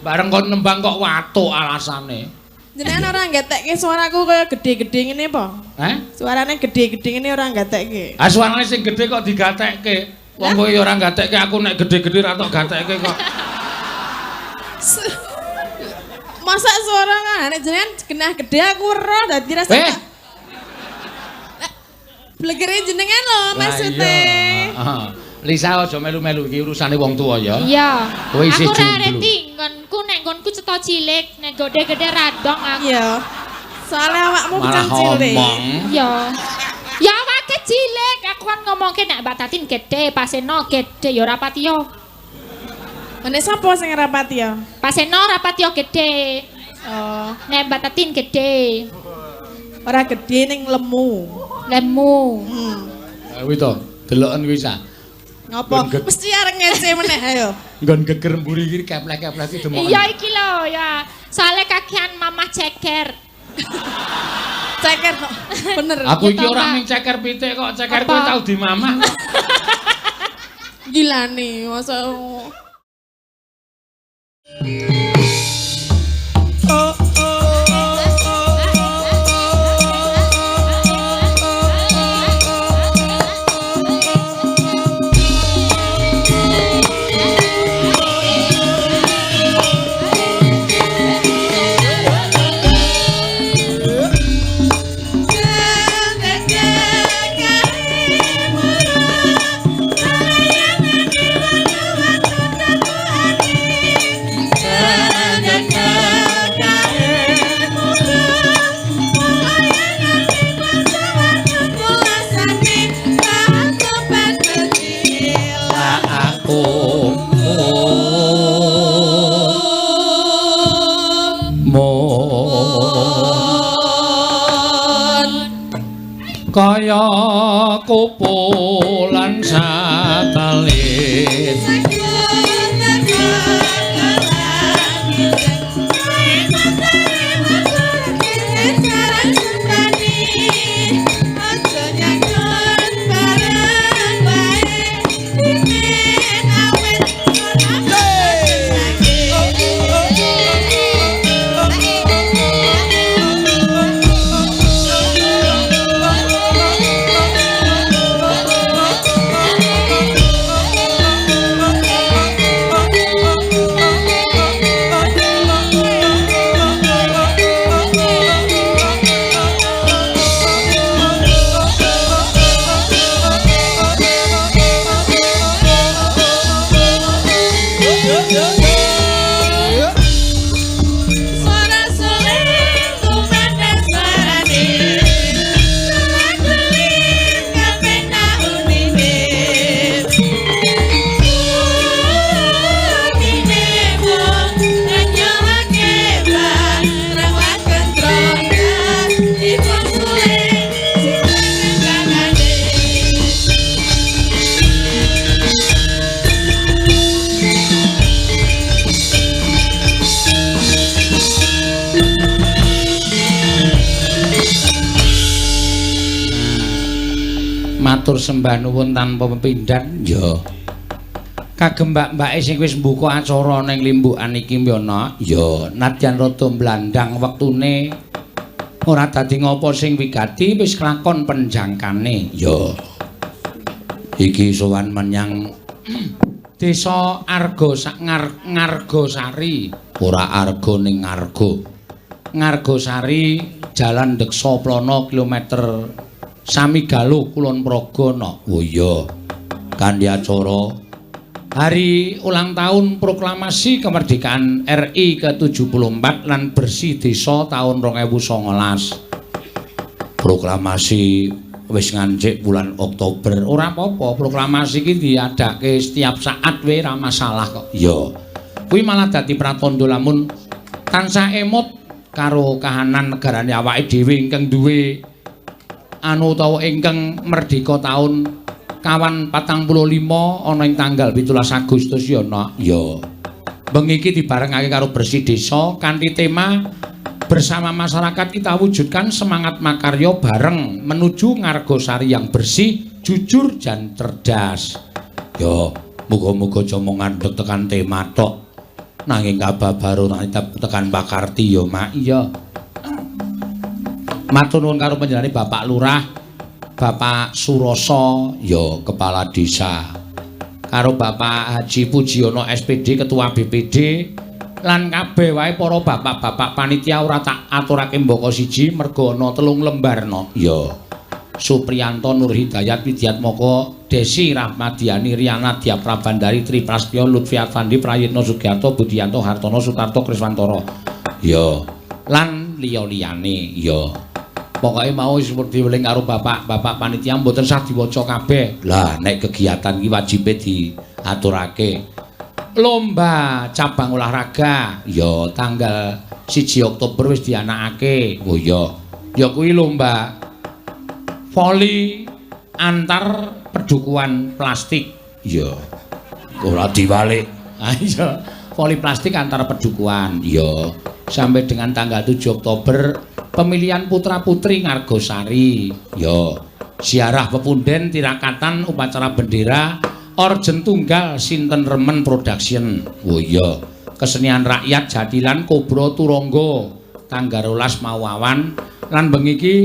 Bareng kon nembang kok watuk alasane. Jenengan ora nggatekke suaraku kaya gede-gede ngene apa? Heh? Suarane gede-gede ngene ora nggatekke. Ah suarane sing gede kok digatekke. Wong kowe ya ora gatekke, aku nek gede-gede ra tok gatekke kok. Masa suara nek jenengan genah gede aku ora dadi rasa. Eh. Blegere jenengan lho maksude. Heeh. Lisa aja melu-melu iki urusane wong tuwa ya. Iya. Kowe isih Aku ora jomblo. reti nggonku nek nggonku cetha cilik, nek gede-gede radong aku. Iya. Soalnya awakmu Malah bukan cilik. ngomong. Iya. Ya awake cilik, aku kan ngomongke nek Mbak Tatin gede, Paseno gede ya ora patiya. Nek sapa sing rapati ya? Paseno ora patiya gede. Oh, Nek Mbak Tatin gede, ora gede ning lemu. lemu. Kuwi to, deloken kuwi sa. Ngopo? Mesti arep ngece meneh ayo. Nggon geger mburi iki keplek-keplek iki demoken. Iya iki lho ya. Soale kakean mamah ceker. Ceker kok. Bener. Aku iki Ya toh, ora Mbak. ming ceker pitik kok, ceker Apa? kowe tau dimamah. Gila nih, masa Aku mon kaya kupulan satelit. Suara suling kumandang suarane. Suara suling kabeh naunine. Unine wong nganyawake barang waken trongan. Ibu suling sing tangane. Matur sembah nuwun tanpa pepindhan ya. Kagem mbak-mbake sing wis mbuka acara ning limbukan iki mbana ya, nadyan rada mblandang wektune ora dadi ngopo sing wigati wis kelakon penjangkane ya. Iki sowan menyang desa Arga Ngargasari, ora Arga ning Ngarga. Ngargasari Jalan Deksa Plana kilometer Samigaluh Kulon Progo no. Oh iya. Kanthi acara hari ulang tahun proklamasi kemerdekaan RI ke-74 lan bersih desa tahun 2019. Proklamasi wis ngancik bulan Oktober. Ora apa-apa, proklamasi iki diadake setiap saat wae ora masalah kok. Iya. Kuwi malah dadi pratandha lamun tansah emut karo kahanan negarane awake dhewe ingkang duwe anu utawa ingkang merdeka tahun kawan 45 ana ing tanggal 17 Agustus ya nak. Ya. Bengi iki dibarengake karo bersih desa kanthi tema bersama masyarakat kita wujudkan semangat makarya bareng menuju Ngargasari yang bersih, jujur dan cerdas. Ya, muga-muga aja mung ngandhek tekan tema tok. Nanging kababaro tekan Pakarti ya, Mak. Iya. Matur nuwun karo panjenengane Bapak Lurah, Bapak Suroso ya kepala desa. Karo Bapak Haji Pujiono SPD Ketua BPD lan kabeh wae para bapak-bapak panitia ora tak aturake mbaka siji merga ana 3 lembar no. Ya. Supriyanto Nur Hidayat Widyatmoko Desi Rahmadiani Riana Dia Prabandari Tri Prasetyo Lutfi Afandi Prayitno Sugiarto Budianto Hartono Sutarto Kriswantoro. Ya. Lan liya-liyane ya. Pokoke mau wis diweling karo bapak-bapak panitia mboten sah diwaca kabeh. Lah nek kegiatan iki wajibe diaturake. Lomba cabang olahraga ya tanggal 1 Oktober wis dianakake. Oh iya. Ya kuwi lomba voli antar pedukuhan plastik. Ya. Ora diwalik. Ah iya, voli plastik antar pedukuhan. Ya. Sampai dengan tanggal 7 Oktober pemilihan putra-putri Ngargosari. Ya. Ziarah pepunden tirakatan upacara bendera Orjen Tunggal Sinten Remen Production. Oh iya. Kesenian rakyat Jatilan Kobra Turangga tanggal 12 mau awan lan bengi iki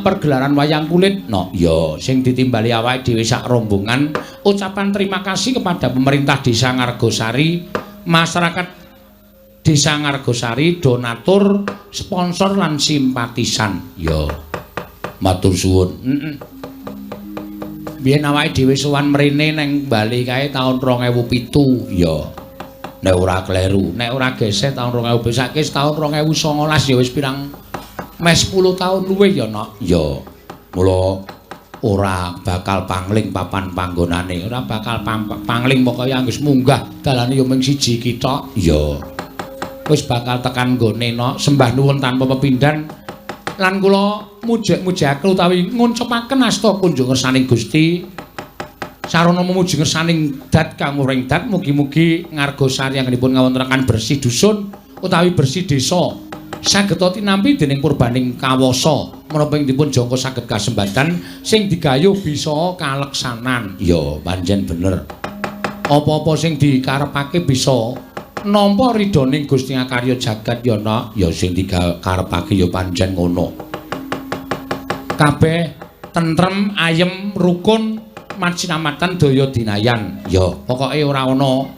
pergelaran wayang kulit. No, ya sing ditimbali awake dhewe sak rombongan ucapan terima kasih kepada pemerintah Desa Ngargosari, masyarakat Desa Ngargosari, donatur, sponsor lan simpatisan. Ya. Matur suwun. Biyen awake dhewe sowan mrene neng Bali kae taun 2007 ya. Nek ora kleru, nek ora geseh taun 2007, saiki taun 2019 ya wis pirang mes 10 tahun luwih ya, Nok. Ya. Mula ora bakal pangling papan panggonane, ora bakal pangling pokoke anggis munggah dalane ya mung siji iki tok. Ya. Wis bakal tekan nggone, Nok. Sembah nuwun tanpa pepindhan lan kula mujek-mujekake utawi nguncepaken asta kunjung ngersaning Gusti. Sarana memuji ngersaning dat kang muring dat mugi-mugi Ngargosari anggenipun ngawontenaken bersih dusun utawi bersih desa saged tinampi dening purbaning kawasa menapa ing dipun jangka saged kasembadan sing digayuh bisa kaleksanan. Ya pancen bener. Apa-apa sing dikarepake bisa nampa ridhoning Gusti Akarya jagat ya, Nak. Ya sing dikarepake ya pancen ngono. Kabeh tentrem, ayem, rukun, macinamatan daya dinayan. Ya, pokoke ora ana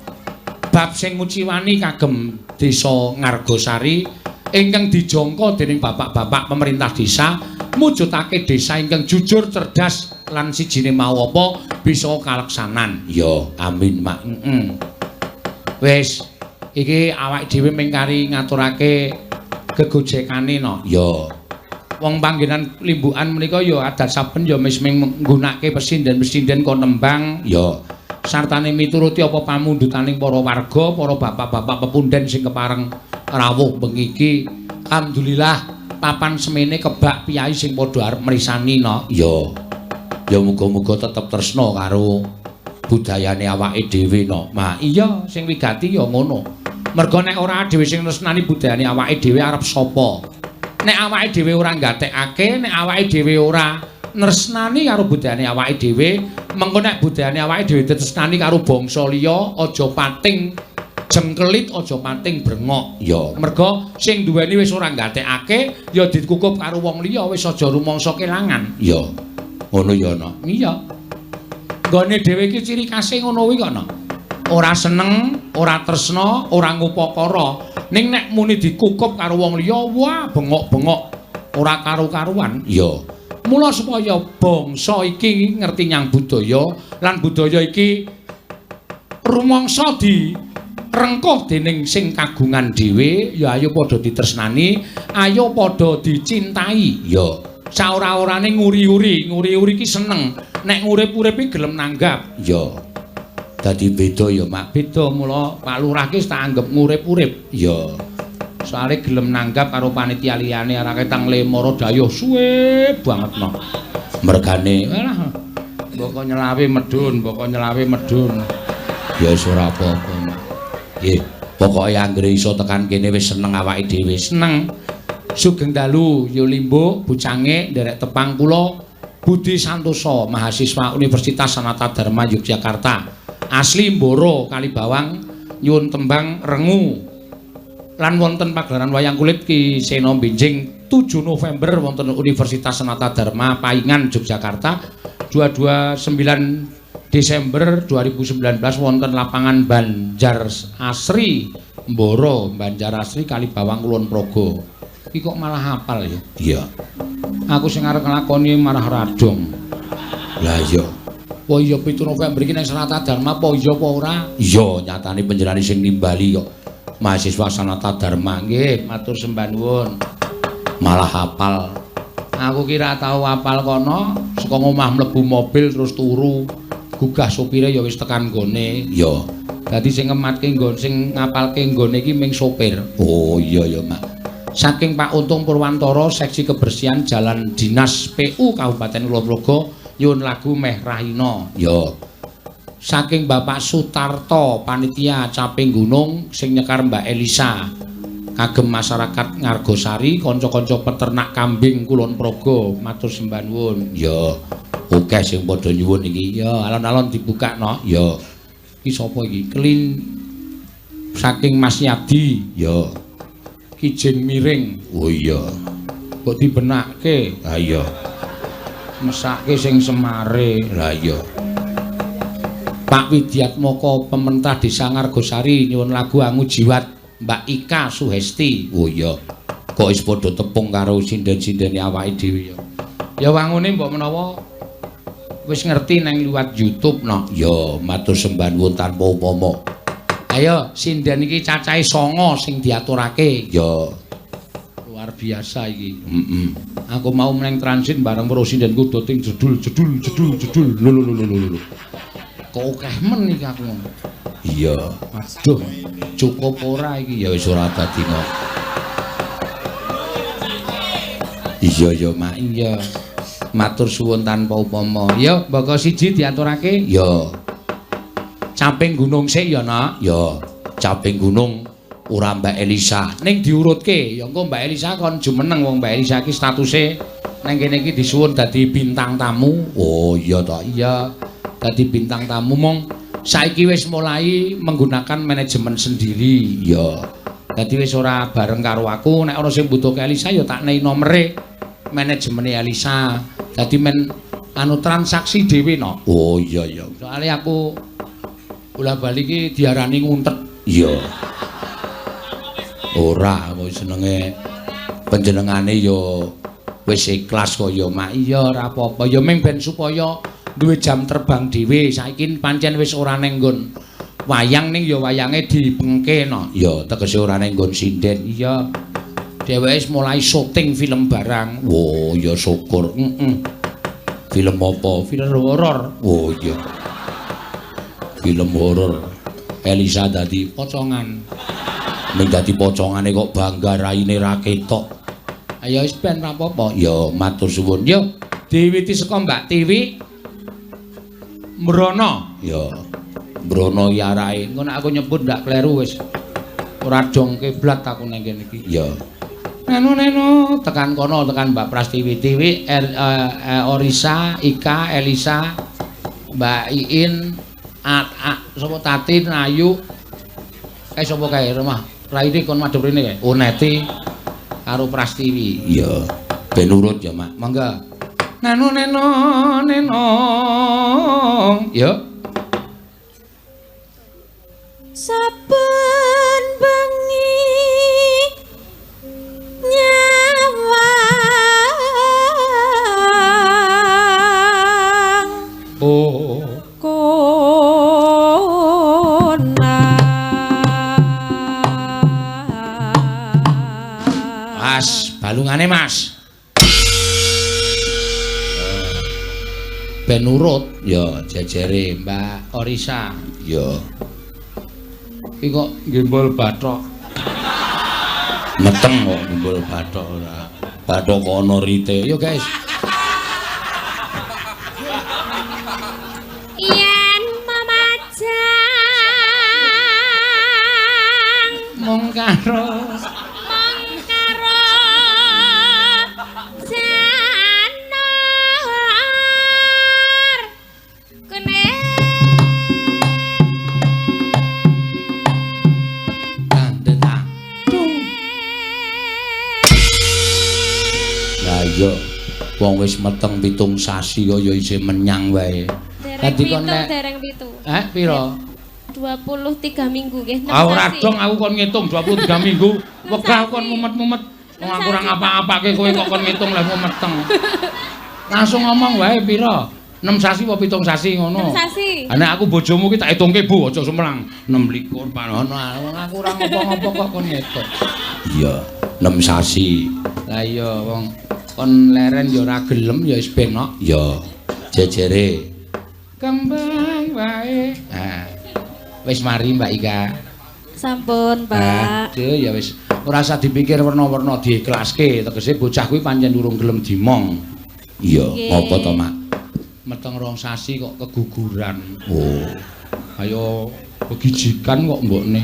bab sing nguciwani kagem Desa Ngargosari ingkang dijangka dening bapak-bapak pemerintah desa mujudake desa ingkang jujur, cerdas lan sijine mau apa bisa kaleksanan. Ya, amin, Mak. Wis, iki awake dhewe mengkari ngaturake gegojekane no. Ya. Wong panggenan limbukan menika ya adat saben ya wis ming nggunakake pesinden-pesinden kon nembang ya. Sartane mituruti apa pamundhutaning para warga, para bapak-bapak pepunden sing kepareng rawuh bengi iki. Alhamdulillah papan semene kebak piyai sing padha arep mrisani no. Ya. Ya muga-muga tetep tresna karo budayane awake dhewe no. Ma iya sing wigati ya ngono. Merga nek ora dhewe sing tresnani budayane awake dhewe arep sapa? Nek awake dhewe ora nggatekake, nek awake dhewe ora nresnani karo budayane awake dhewe, mengko nek budayane awake dhewe ditresnani karo bangsa liya, aja pating jengkelit, aja pating brengok. Ya, merga sing duweni wis ora nggatekake, ya dikukup karo wong liya, wis aja rumangsa kelangan. Ya. Ngono ya, Nok. Iya. Nggone dhewe iki ciri khase ngono kuwi kok, Nok. Ora seneng, ora tresna, ora ngupakara. Ning nek muni dikukup karo wong liya, wah bengok-bengok, ora karu-karuan. Ya. Mula supaya bangsa iki ngerti nyang budaya lan budaya iki rumangsa direngkuh dening sing kagungan dhewe, ya ayo padha ditresnani, ayo padha dicintai. Ya. Saora-orane nguri-uri, nguri-uri iki seneng. Nek ngurip-urip iki gelem nanggap. Ya. Dadi beda ya, Mak. Beda mula Pak Lurah ki tak anggap ngurip-urip. Ya. Soale gelem nanggap karo panitia liyane ora ketang lemoro dayuh suwe banget no. Mergane alah mboko nyelawe medun, mboko nyelawe medun. Ya wis ora apa-apa, Mak. Nggih, pokoke anggere iso tekan kene wis seneng awake dhewe, seneng. Sugeng dalu Yu Limbuk, bucange nderek tepang kula Budi Santoso, mahasiswa Universitas Sanata Dharma Yogyakarta. Asli Mboro Kalibawang, Nyuwun tembang rengu. Lan wonten pagelaran wayang kulit Ki Seno Benjing 7 November wonten Universitas Sanata Dharma Paingan Yogyakarta. 229 Desember 2019 wonten lapangan Banjar Asri Mboro, Banjar Asri Kalibawang Kulon Progo. Iki kok malah hafal ya? Iya. Aku sing arep nglakoni malah radong. Lah iya. Wah iya 7 November iki nang Sanata Dharma apa iya apa ora? Iya, nyatane panjenengane sing nimbali kok. Mahasiswa Sanata Dharma nggih, matur sembah nuwun. Malah hafal. Aku kira tau hafal kono, saka omah mlebu mobil terus turu. Gugah sopire ya wis tekan gone. Iya. Dadi sing ngematke nggon sing ngapalke nggone iki ming sopir. Oh iya ya, Mak. Saking Pak Untung Purwantara Seksi Kebersihan Jalan Dinas PU Kabupaten Kulon Progo nyuwun lagu Meh Rahina. Ya. Saking Bapak Sutarto panitia Caping Gunung sing nyekar Mbak Elisa kagem masyarakat Ngargosari kanca-kanca peternak kambing Kulon Progo matur sembah nuwun. Ya. Oke sing padha nyuwun iki. Ya, alon-alon dibukakno. Ya. Iki sapa iki? Klin saking Mas Yadi. Ya. Kijing miring. Oh iya. Mbok dibenakke. Ha iya. Mesake sing semare. Lah iya. Pak Widyatmoko pemerintah Desa Ngargosari nyuwun lagu Angu Jiwat Mbak Ika Suhesti. Oh iya. Kok wis padha tepung karo sinden-sindene awake dhewe ya. Ya wangune mbok menawa wis ngerti nang liwat YouTube no. Ya matur sembah nuwun tanpa upama. Ayo sinden iki cacahe 9 sing diaturake. Ya. Luar biasa iki. Heeh. Aku mau meneng transit bareng weruh sindenku do ting jedul jedul jedul jedul. Lho lho lho lho. Kok akeh men iki aku ngono. Iya. Aduh, cukup ora iki? Ya wis ora dadi kok. Iya ya, Mak. Iya. Matur suwun tanpa upama. Ya, mboko siji diaturake. Ya. Caping Gunung sik ya, Nak. Ya. Caping Gunung ora Mbak Elisa. Ning diurutke. Ya engko Mbak Elisa kon jumeneng wong Mbak Elisa iki statuse nang kene iki disuwun dadi bintang tamu. Oh iya to. Iya. Dadi bintang tamu mong saiki wis mulai menggunakan manajemen sendiri. Ya. Dadi wis ora bareng karo aku, nek ana sing butuhke Elisa ya tak nei nomere manajemene Elisa. Dadi men anu transaksi dhewe no. Oh iya iya. Soale aku bola-bali iki diarani nguntet. Iya. Ora, aku senenge panjenengane ya wis ikhlas kaya mak. Iya ora apa-apa. Ya ming ben supaya duwe jam terbang dhewe. Saiki pancen wis ora ning nggon wayang ning ya wayange dipengke no. Ya tegese ora ning nggon sinden. Iya. Dheweke wis mulai syuting film barang. Wo ya syukur. Heeh. Film apa? Film horor. Oh iya. Film horor. Elisa dadi pocongan. Ning dadi pocongane kok bangga raine ra ketok. Ayo wis ben ra apa-apa. Ya matur suwun. Yo diwiti saka Mbak Tiwi Mbrono. Ya. Mbrono iki arahe. Engko nek aku nyebut ndak kleru wis. Ora dong kiblat aku nang kene iki. Ya. Neno neno tekan kono tekan Mbak Prastiwi Tiwi, Orisa, Ika, Elisa, Mbak Iin, sapa Tatin, Ayu. Kae sapa kae rumah? Raine kon madhep rene kae. Oh Neti karo Prastiwi. Iya. Ben urut ya, Mak. Monggo. Neno neno neno. Ya. Saben bengi nyawang. Oh. Mas, balungane Mas. Ben urut ya jejere Mbak Orisa. Ya. Iki kok gembol bathok. Meteng kok gembol bathok ora. Bathok kok ana rite. Yo guys. Yen memajang mung karo janur kene. Iya. Wong wis meteng 7 sasi kok ya isih menyang wae. Dereng pitu, dereng pitu. Pira? 23 minggu nggih. Ah ora dong aku kon ngitung 23 minggu. Wegah kon mumet-mumet. Wong aku ora ngapa-apake kowe kok kon ngitung lha meteng. Langsung ngomong wae pira? 6 sasi apa 7 sasi ngono. 6 sasi. Ha nek aku bojomu ki tak hitungke Bu, aja sumelang. 6 likur panono. Aku ora ngopo-ngopo kok kon ngitung. Iya, 6 sasi. Lah iya wong kon leren ya ora gelem ya wis ben kok. Iya. Jejere. Kembang wae. Nah. Wis mari Mbak Ika. Sampun, Pak. Aduh ya wis ora usah dipikir werna-werna diikhlaske, tegese bocah kuwi pancen durung gelem dimong. Iya, ngopo to, Mak? Meteng 2 sasi kok keguguran. Oh. Ayo begijikan kok mbokne.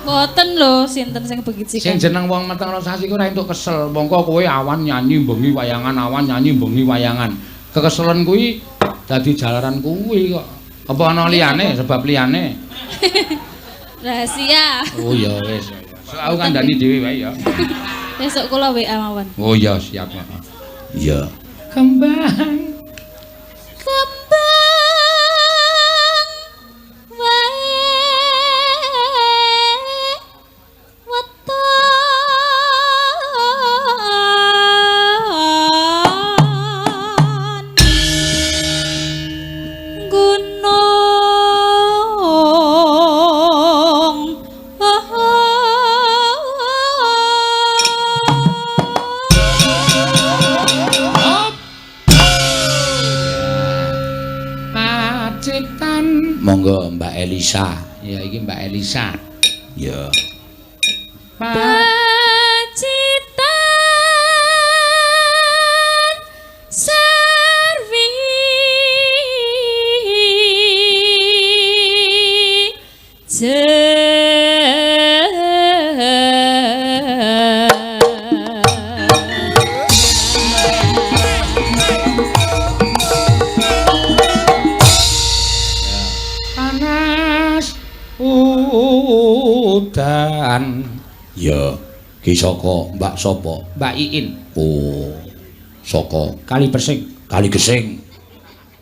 Mboten lho, sinten sing begijikan. Sing jeneng wong meteng 2 sasi ku ora entuk kesel. Mongko kowe awan nyanyi bengi wayangan, awan nyanyi bengi wayangan. Kekeselen kuwi dadi jalaran kuwi kok. Apa ana liyane, sebab liyane? Rahasia. Oh ya wis. Sok aku kandhani dhewe wae ya. Besok kula WA mawon. Oh iya siap. Iya. Kembang. Kembang wae weton gunung. Monggo Mbak Elisa. Ya iki Mbak Elisa. Ya. Pacitan servi udan. Ya, ki saka Mbak sapa? Mbak Iin. Oh. Saka Kali Pesing. Kali Gesing.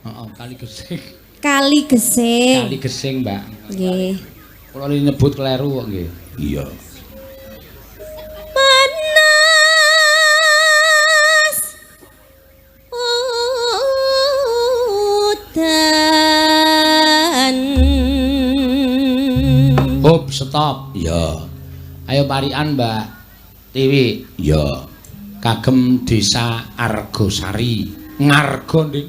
Heeh, Kali Gesing. Kali Gesing. Kali Gesing, Mbak. Nggih. Kula nyebut kleru kok nggih. Iya. Panas udan. Hop, stop. Ya. Ayo parian Mbak Tiwi. Ya. Kagem Desa Argosari. Ngargo, Dik.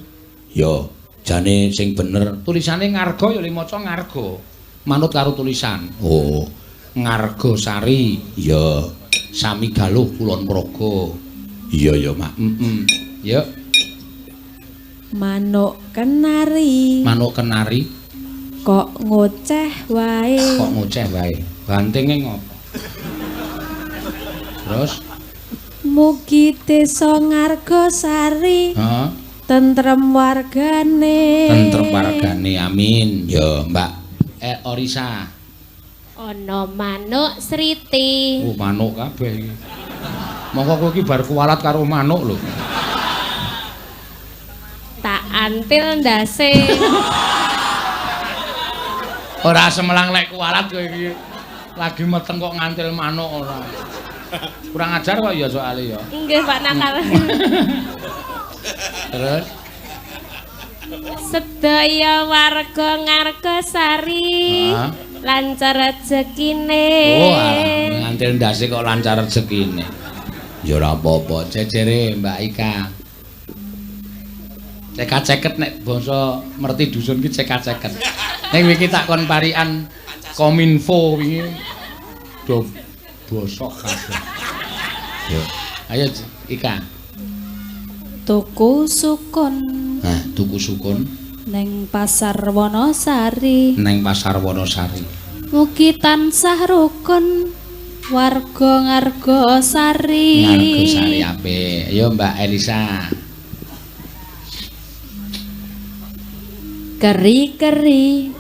Ya, jane sing bener. Tulisane Ngargo ya le maca Ngargo. Manut karo tulisan. Oh, Ngargosari. Ya. Sami Galuh Kulon Progo. Iya ya, Mak. Heeh. Yuk. Manuk kenari. Manuk kenari. Kok ngoceh wae. Kok ngoceh wae. Bantinge ngopo? Terus mugi desa Ngargosari. Heeh. Tentrem wargane. Tentrem wargane. Amin. Ya, Mbak Orisa. Ana manuk sriti. Oh, manuk kabeh iki. Mongko kowe iki bar kuwalat karo manuk lho. Tak antil ndase. Ora semelang lek kuwalat kowe iki. Lagi meteng kok ngantil manuk ora. Kurang ajar kok ya soalé ya. Nggih, Pak nakal. Terus sedaya warga Ngargosari lancar rezekine. Oh, ngantil ndase kok lancar rezekine. Ya ora apa-apa, jejere Mbak Ika. Cekak-ceket nek bangsa merti dusun ki cekak-ceket. Ning wingi tak kon parian Kominfo wingi do bosok kabeh. Yo, ayo Ika. Tuku sukun. Nah, tuku sukun neng Pasar Wonosari. Neng Pasar Wonosari. Mugi tansah rukun warga Ngargosari. Ngargosari apik. Ayo Mbak Elisa. Keri-keri.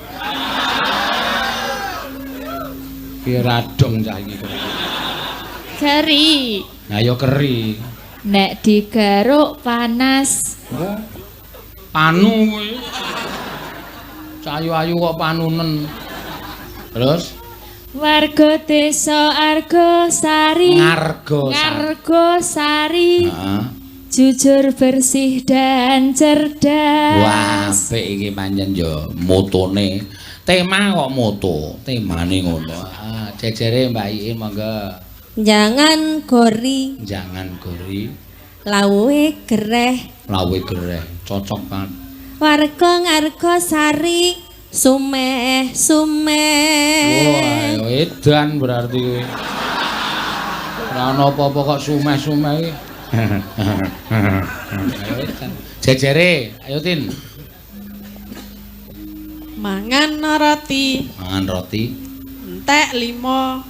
Ki radong cah iki. Keri. Nah ya keri. Nek digaruk panas. Oh. Panu kuwi. Cayu-ayu kok panunen. Terus warga desa Argosari. Ngargosari. Ngargosari. Heeh. Jujur, bersih dan cerdas. Wah, apik iki pancen ya motone. Tema kok moto, temane ngono. Ah, jejere Mbak Iin monggo. Jangan gori. Jangan gori. Lawuhe gereh. Lawuhe gereh, cocok banget. Warga Ngargosari sumeh sumeh. Wah, edan berarti kowe. Ora ana apa-apa kok sumeh-sumeh iki. Ayo edan. Jejere, ayo Tin. Mangan roti. Mangan roti. Entek 5.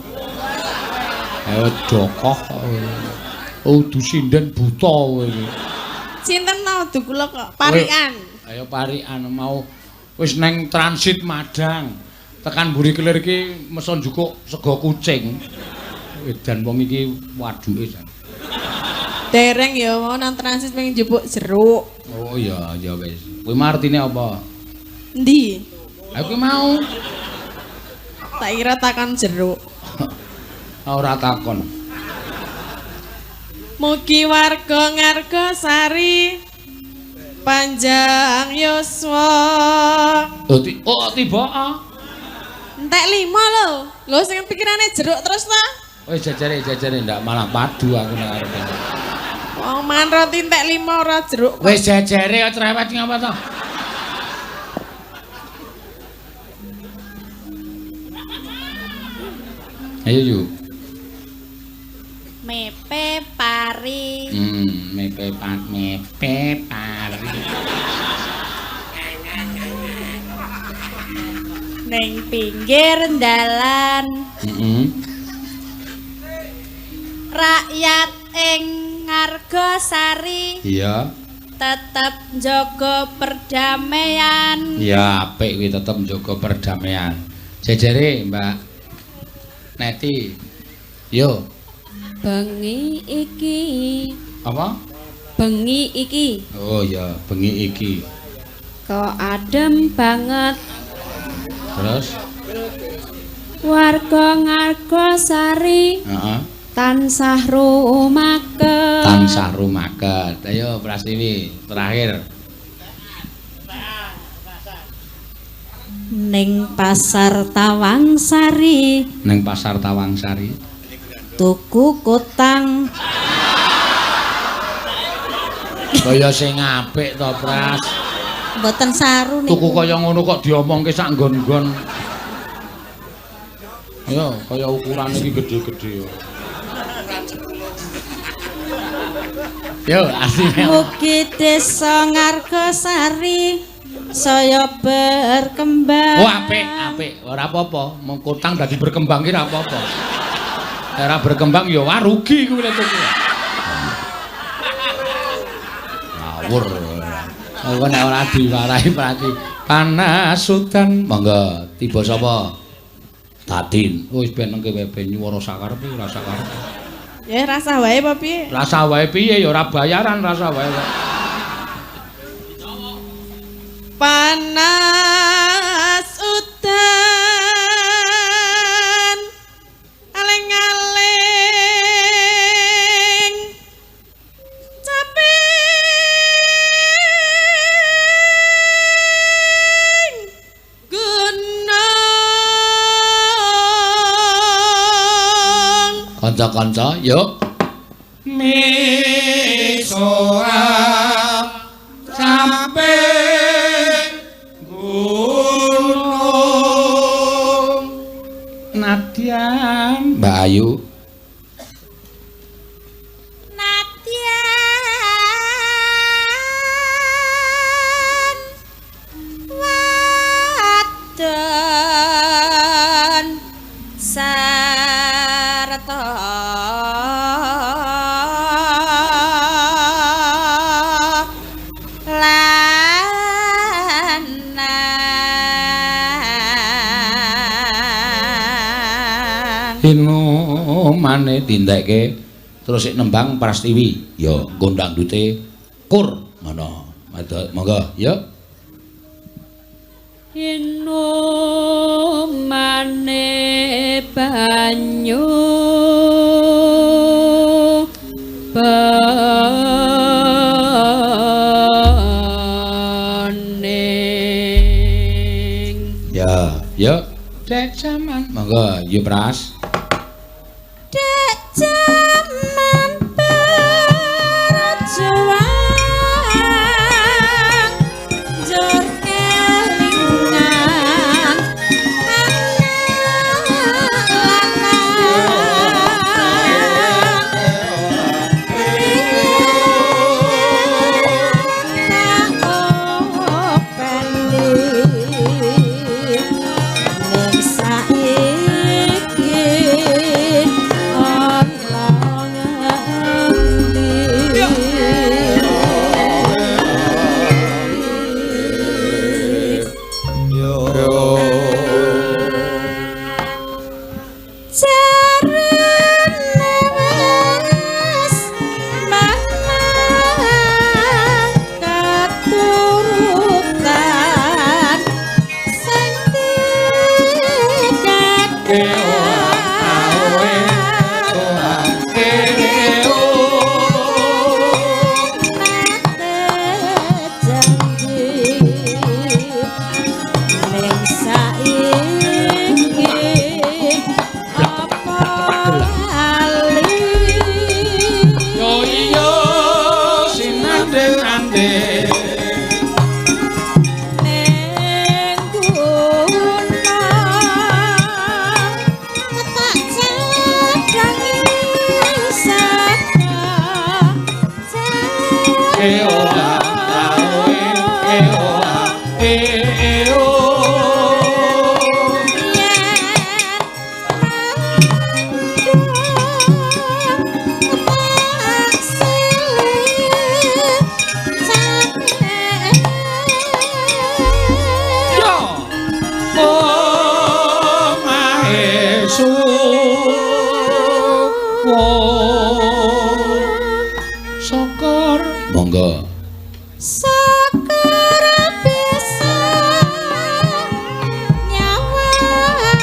Ayo jokoh. Oh, du sinden buta kowe iki. Sinten tau du kula kok parikan. Ayo parikan mau wis neng transit Madang. Tekan mburi kelir iki meson njukuk sego kucing. Edan wong iki waduke jan. Dereng ya mau nang transit pengen njupuk jeruk. Oh iya, ya wis. Kuwi mau artine apa? Endi? Aku mau. Tak kira takon jeruk. Ora takon. Mugi warga Ngargosari panjang yuswa. Oh, oh tiba ah. Entek 5 lho. Lho sing pikirane jeruk terus ta? Wis jajare jajare ndak malah padu aku nek arep. Wong mangan roti entek 5 ora jeruk. Wis jajare kok cerewet ngapa to? Ayo yuk. Mepe pari. Mepe mepe pari. Neng pinggir dalan. Rakyat ing Ngargosari. Iya. Tetep njaga perdamaian. Iya, apik kuwi tetep njaga perdamaian. Jejere, Mbak Neti. Yo. Bengi iki. Apa? Bengi iki. Oh iya, bengi iki. Kok adem banget. Terus? Warga Ngargosari. Heeh. Tansah rumaket. Tansah rumaket. Ayo Prastiwi, terakhir. Ning pasar Tawangsari. Ning pasar Tawangsari. Tuku kotang. Kaya sing apik to, Pras. Mboten saru niku. Tuku kaya ngono kok diomongke sak nggon-nggon. Ayo, kaya ukurane iki gedhe-gedhe. Yo, asline. Mugi desa Ngargosari saya berkembang. Oh, apik, apik. Ora apa-apa. Mung kotang dadi berkembang ki ora apa-apa. Ora berkembang ya wah rugi kuwi lek tuku. Ngawur. Engko nek ora diwarahi berarti panas udan. Monggo tiba sapa? Tatin. Wis ben nengke wae ben nyuwara sakarepe ora sakarepe. Ya rasa wae apa piye? Rasa wae piye ya ora bayaran rasa wae kok. Panas udan aling-aling caping gunung. Kanca-kanca yuk. Misoa caping gunung. Nadyan Mbak Ayu. Nadyan wadon sarta lanang. Inumane tindekke Terus sik nembang Prastiwi. Ya, nggo dangdute kur ngono. Monggo, ya. Inumane banyu bening. Ya, ya. Dek jaman. Monggo, ya Pras. Dek jaman berjuang njur kelingan anak lanang tak openi ning saiki ana ngendi. Jarene wis mamang katurutan sing nate janji ning saiki apa lali. Yo iya sinandhe-nandhe. Ning gunung tak cadangi saka Yo. Omahe suwun. Syukur. Monggo. Syukur bisa nyawang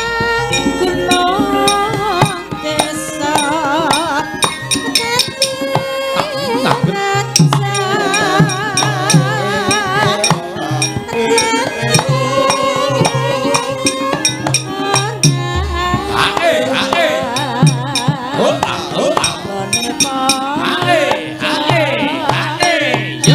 gunung desa dadi raja Ae, ae. Oh, ah, oh, ah. Ae, ae, ae. Yo.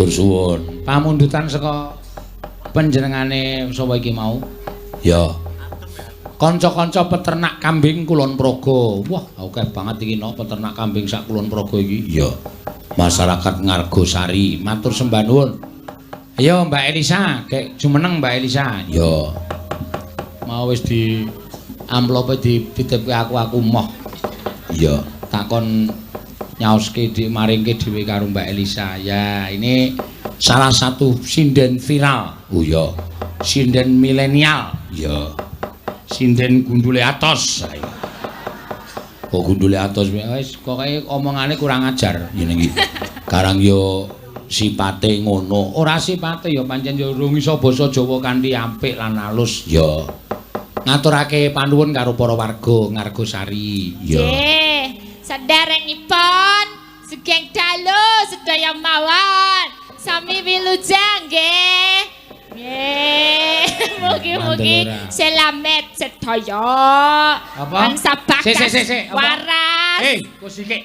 Matur suwun. Pamundutan saka panjenengane sapa iki mau? Ya. Kanca-kanca peternak kambing Kulon Progo. Wah, akeh banget iki no peternak kambing sak Kulon Progo iki. Ya. Masyarakat Ngargosari, matur sembah nuwun. Ayo Mbak Elisa, gek jumeneng Mbak Elisa. Ya. Mau wis di amplope dititipke aku moh. Ya, takon nyaoske di maringke dhewe karo Mbak Elisa. Ya, ini salah satu sinden viral. Oh ya. Sinden milenial. Ya. Sinden gundule atos. Ayo. Oh gundule atos wis pokoke omongane kurang ajar ngene iki. Karang yo sipate ngono. Ora sipate ya pancen yo urung iso basa Jawa kanthi apik lan alus. Ya. Ngaturake panuwun karo para warga Ngargosari. Ya. Nggih, saderengipun sugeng dalu sedaya mawon. Sami wilujeng nggih. Nggih, mugi-mugi selamet sedaya. Apa? Bagas waras. Kok sikik.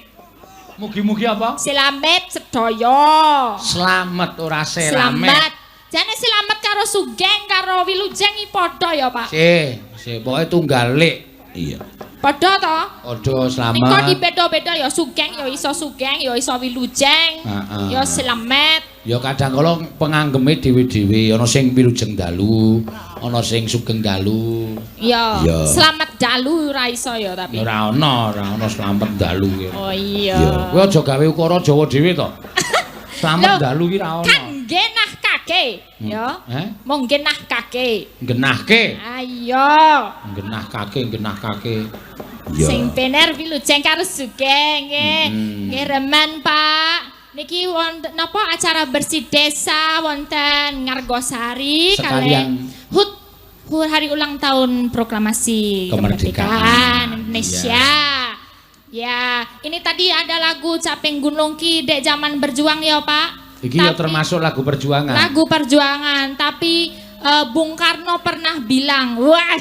Mugi-mugi apa? Selamet sedaya. Slamet ora selamet. Selamat. Jane selamat karo sugeng karo wilujeng iki padha ya, Pak. Sih, pokoke tunggal lik. Iya. Padha to? Padha slamet. Ning kok dibeda-beda ya sugeng ya iso sugeng ya iso wilujeng. Ya selamet. Ya kadang kala penganggeme dhewe-dhewe ana sing wilujeng dalu, ana sing sugeng dalu. Iya. Selamat dalu ora iso ya tapi. Ora ana slamet dalu ki. Oh iya. Kowe aja gawe ukara Jawa dhewe to. Slamet dalu ki ora ana. Kan genahkake ya. Mung genahkake. Genahke. Ayo. Genahkake, genahkake. Iya. Sing bener wilujeng karo sugeng nggih. Nggih remen, Pak. Niki wonten napa acara bersih desa wonten Ngargosari kalih HUT hari ulang tahun proklamasi kemerdekaan Indonesia. Ya, ini tadi ada lagu Caping Gunung Ki dek zaman berjuang ya, Pak. Iki ya termasuk lagu perjuangan. Lagu perjuangan, tapi Bung Karno pernah bilang, wah,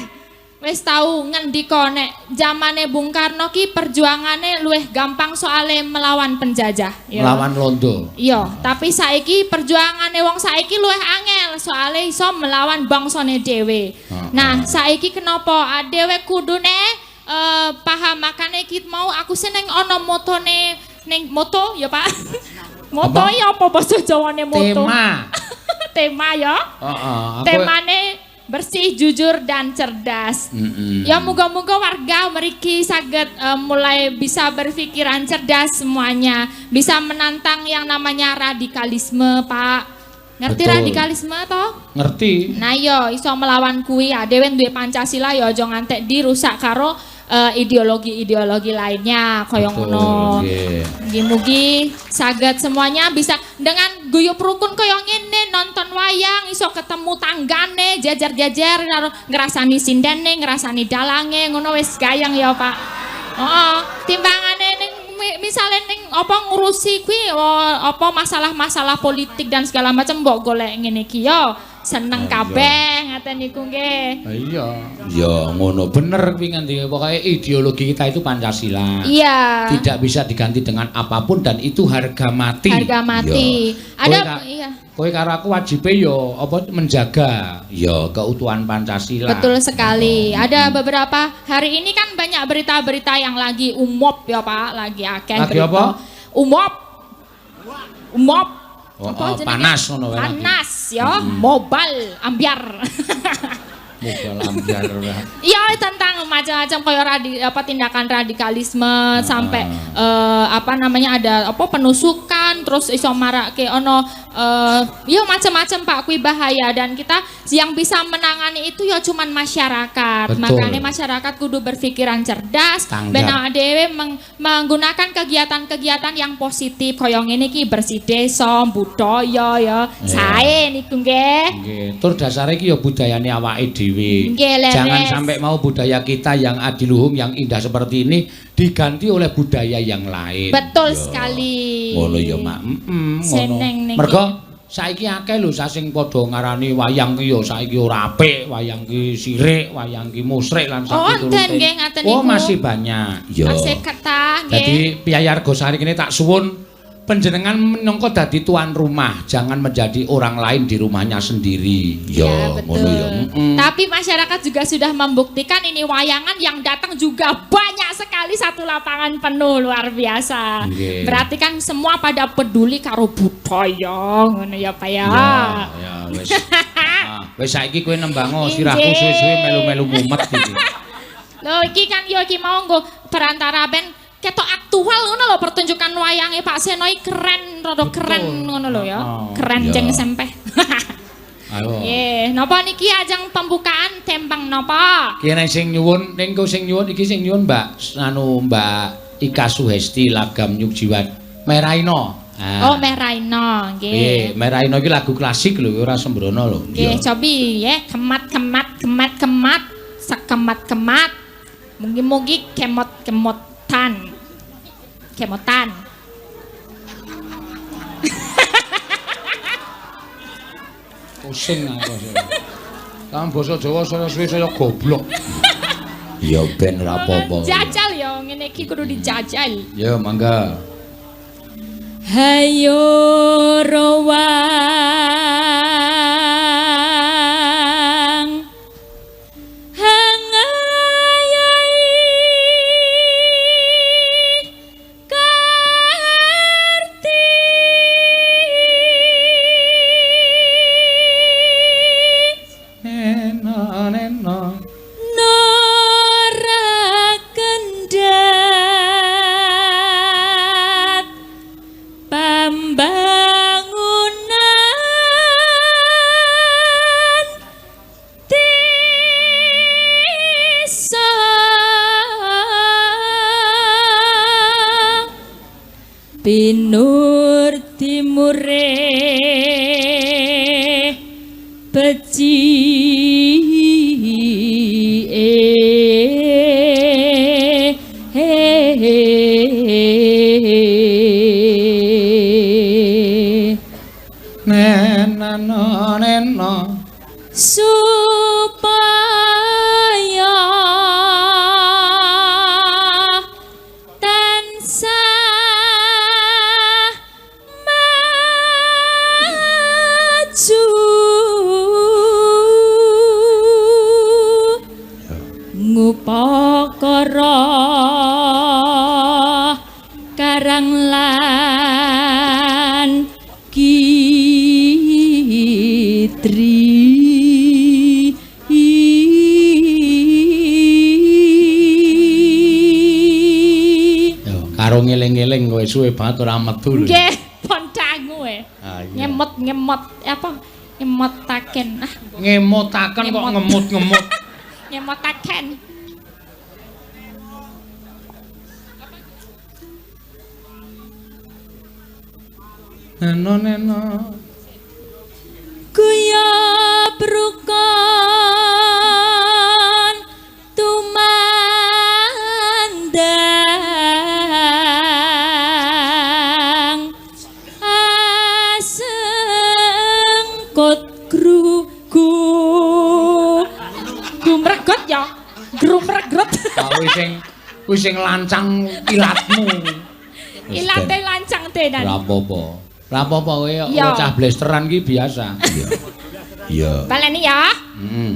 wis tau ngendika nek zamane Bung Karno ki perjuangane luwih gampang soale melawan penjajah. Ya. Melawan londo. Iya, tapi saiki perjuangane wong saiki luwih angel soale iso melawan bangsane dhewe. Nah, saiki kenapa dhewe kudune paham makane iki mau aku seneng ana motone ning moto ya, Pak. Moto ya apa basa Jawane moto? Tema. Tema ya. Heeh, temane bersih, jujur dan cerdas. Ya moga-moga warga mriki saged mulai bisa berpikiran cerdas semuanya, bisa menantang yang namanya radikalisme, Pak. Ngerti Betul. Radikalisme toh? Ngerti. Nah yo iso melawan kuwi ya dhewe duwe Pancasila ya aja ngantek dirusak karo ideologi-ideologi lainnya kaya ngono. Mugi-mugi saged semuanya bisa dengan guyub rukun kaya ngene nonton wayang iso ketemu tanggane jejer-jejer karo ngrasani sindene, ngrasani dalange ngono wis gayeng ya, Pak. Heeh, timbangane ning misale ning apa ngurusi kuwi apa masalah-masalah politik dan segala macam mbok golek ngene iki ya seneng kabeh ngaten niku nggih. Iya. Ya ngono bener kuwi ngendi pokoke ideologi kita itu Pancasila. Iya. Tidak bisa diganti dengan apapun dan itu harga mati. Harga mati. Ya. Ada iya. Kowe karo aku wajibe ya apa menjaga ya keutuhan Pancasila. Betul sekali. Ada beberapa hari ini kan banyak berita-berita yang lagi umop ya Pak, lagi akeh lagi berita. Apa? Umop. Umop. Oh, oh, panas ngono wae. Panas ya, mobile ambyar. Mobile ambyar. Iya, tentang macam-macam koyo tindakan radikalisme sampai apa namanya ada apa penusukan terus iso marake ono ya macam-macam Pak kuwi bahaya dan kita yang bisa menangani itu ya cuman masyarakat. Betul. Makanya masyarakat kudu berpikiran cerdas, ben awake dhewe menggunakan kegiatan-kegiatan yang positif kaya ngene iki bersih desa, budaya ya. Sae niku nggih. Nggih, tur dasare iki ya budayane awake dhewe. Jangan sampai mau budaya kita yang adiluhung yang indah seperti ini diganti oleh budaya yang lain. Betul ya. Sekali. Ngono ya, Mak. Ngono. Mergo saiki akeh lho sing padha ngarani wayang ki ya saiki ora apik, wayang ki sirik, wayang ki musyrik lan sak piturute. Oh, nggih ngaten niku. Oh, masih banyak. Ya. Masih kathah nggih. Dadi piyayi Argosari kene tak suwun Panjenengan minangka dadi tuan rumah, jangan menjadi orang lain di rumahnya sendiri. Ya, ngono ya. betul. Tapi masyarakat juga sudah membuktikan ini wayangan yang datang juga banyak sekali, satu lapangan penuh, luar biasa. Nggih. Berarti kan semua pada peduli karo budaya, ngono ya Pak ya. Ya, ya wis. Ah, wis saiki kowe nembango sirahku Injih. suwe-suwe melu-melu mumet iki. Lho iki kan yo iki mau nggo perantara ben ketok aktual ngono lho, pertunjukan wayange Pak Seno iki keren, rada keren ngono lho ya. Oh, Keren iya. jeng sempeh. Ayo. Nggih, napa niki ajeng pembukaan tembang napa? Ki nek sing nyuwun, ning ku sing nyuwun iki sing nyuwun Mbak anu Mbak Ika Suhesti Lagam Nyukjiwan. Meraino. Ah. Oh, Meraino, Nggih, nggih. Meraino iki lagu klasik lho, ora sembrono lho. Nggih, cobi ya, kemat kemat kemat kemat, sekemat kemat. Mugi-mugi kemot kemotan. Kemotan. Pusing aku. Kan basa Jawa saya suwe saya goblok. Ya ben ora apa-apa. Jajal ya, ngene iki kudu dijajal. Ya mangga. Hayo rowang hangayai karti Nena nena. Nora kendhat pambangunan desa Pinur timure becike. Nena nena. Supaya tansah maju ngupakara karang lan kitri. Yo, karo ngeling-eling kowe suwe banget ora metu lho. Nggih, pon dangu e. Ah, iya. Ngemot-ngemot apa? Ngemotaken. Ah, Ngemotaken kok Ngemot. ngemut-ngemut. ngemotaken. Neno neno. Guyub rukun tumandang asengkot grugu Gumregot ya. Grumregot. Ah, kuwi sing lancang ilatmu. Ilate lancang tenan. Ora apa-apa. Ora apa-apa kowe Iya. bocah blesteran ki biasa. Iya. Iya. Baleni ya. Heeh.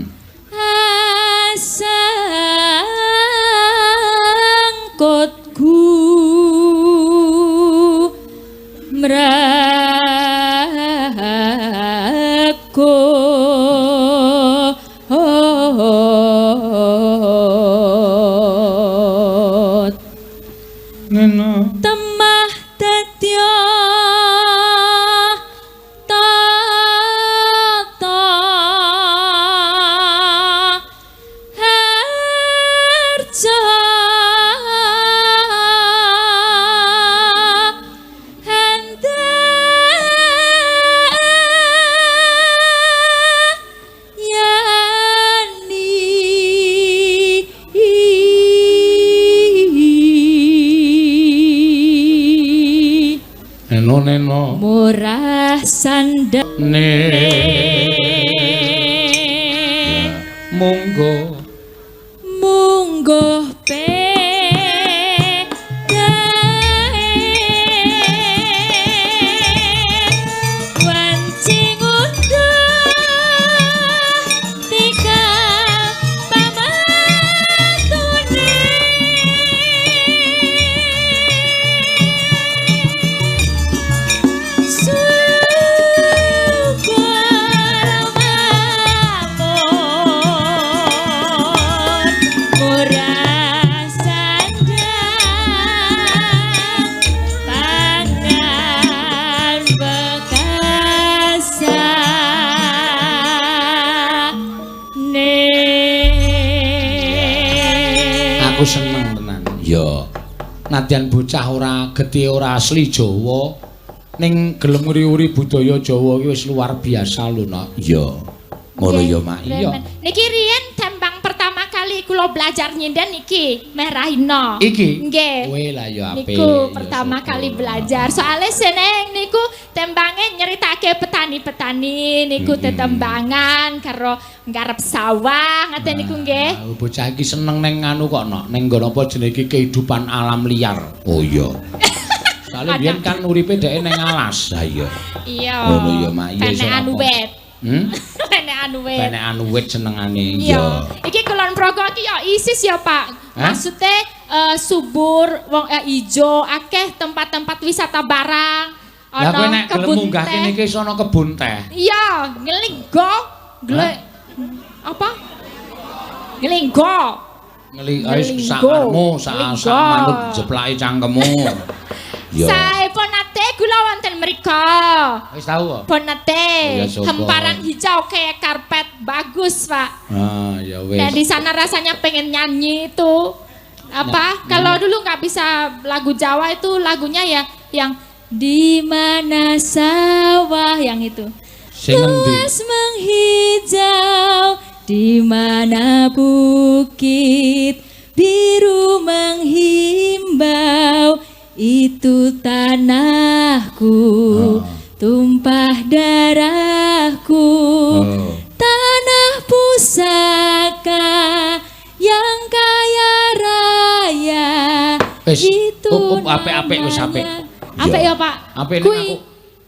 Asengkot gu mragot Neno. temah dadya tata harja handayani. Neno neno. Murah sandane. Ne. Monggo. Mungguh pedae. Aku seneng tenan. Ya. Nadyan bocah ora getih ora asli Jawa, ning gelem nguri-uri budaya Jawa iki wis luar biasa lho, Nak. Iya. Ngono ya, Mak. Iya. Niki riyen tembang pertama kali kula belajar nyinden niki Merahino. Iki? Nggih. Kowe lah ya apik. Niku Ya pertama syukur. kali belajar. Soale seneng niku tembange nyeritake petani-petani niku tetembangan karo nggarap sawah ngaten niku nggih. Ah, bocah iki seneng ning anu kok, Nok. Ning nggon apa jenenge iki kehidupan alam liar. Oh iya. Soale biyen kan uripe dheke ning alas. Ha iya. Iya. Ngono ya, Mak. Iya, iso Penekan apa. wit. Penekan wit. Penekan wit senengane. Iya. Iki Kulon Progo iki ya isis ya, Pak. Hah? Maksudnya subur, wong ijo, akeh tempat-tempat wisata barang. Lah kowe nek gelem kebun munggah teh. kene iki iso ana kebun teh. Iya, ngelinggo, apa? Ngelinggo. Ngeli ae Ngelinggo. sakarmu, sak Ngelinggo. sak manut jeplake cangkemmu. Iya. Sae pun nate kula wonten mriko. Wis tau kok. Pun nate Ya, syukur. hamparan hijau kayak karpet bagus, Pak. Ah, ya wis. Nah, di sana rasanya pengen nyanyi itu apa? Kalau dulu nggak bisa lagu Jawa itu lagunya ya yang Di mana sawah yang itu. Sing ngendi? Luas menghijau, di mana bukit biru menghimbau, itu tanahku, tumpah darahku, tanah pusaka yang kaya raya. Wis, itu up, up, apik-apik wis apik. namanya. Apik ya, Pak? Apik nek Kui aku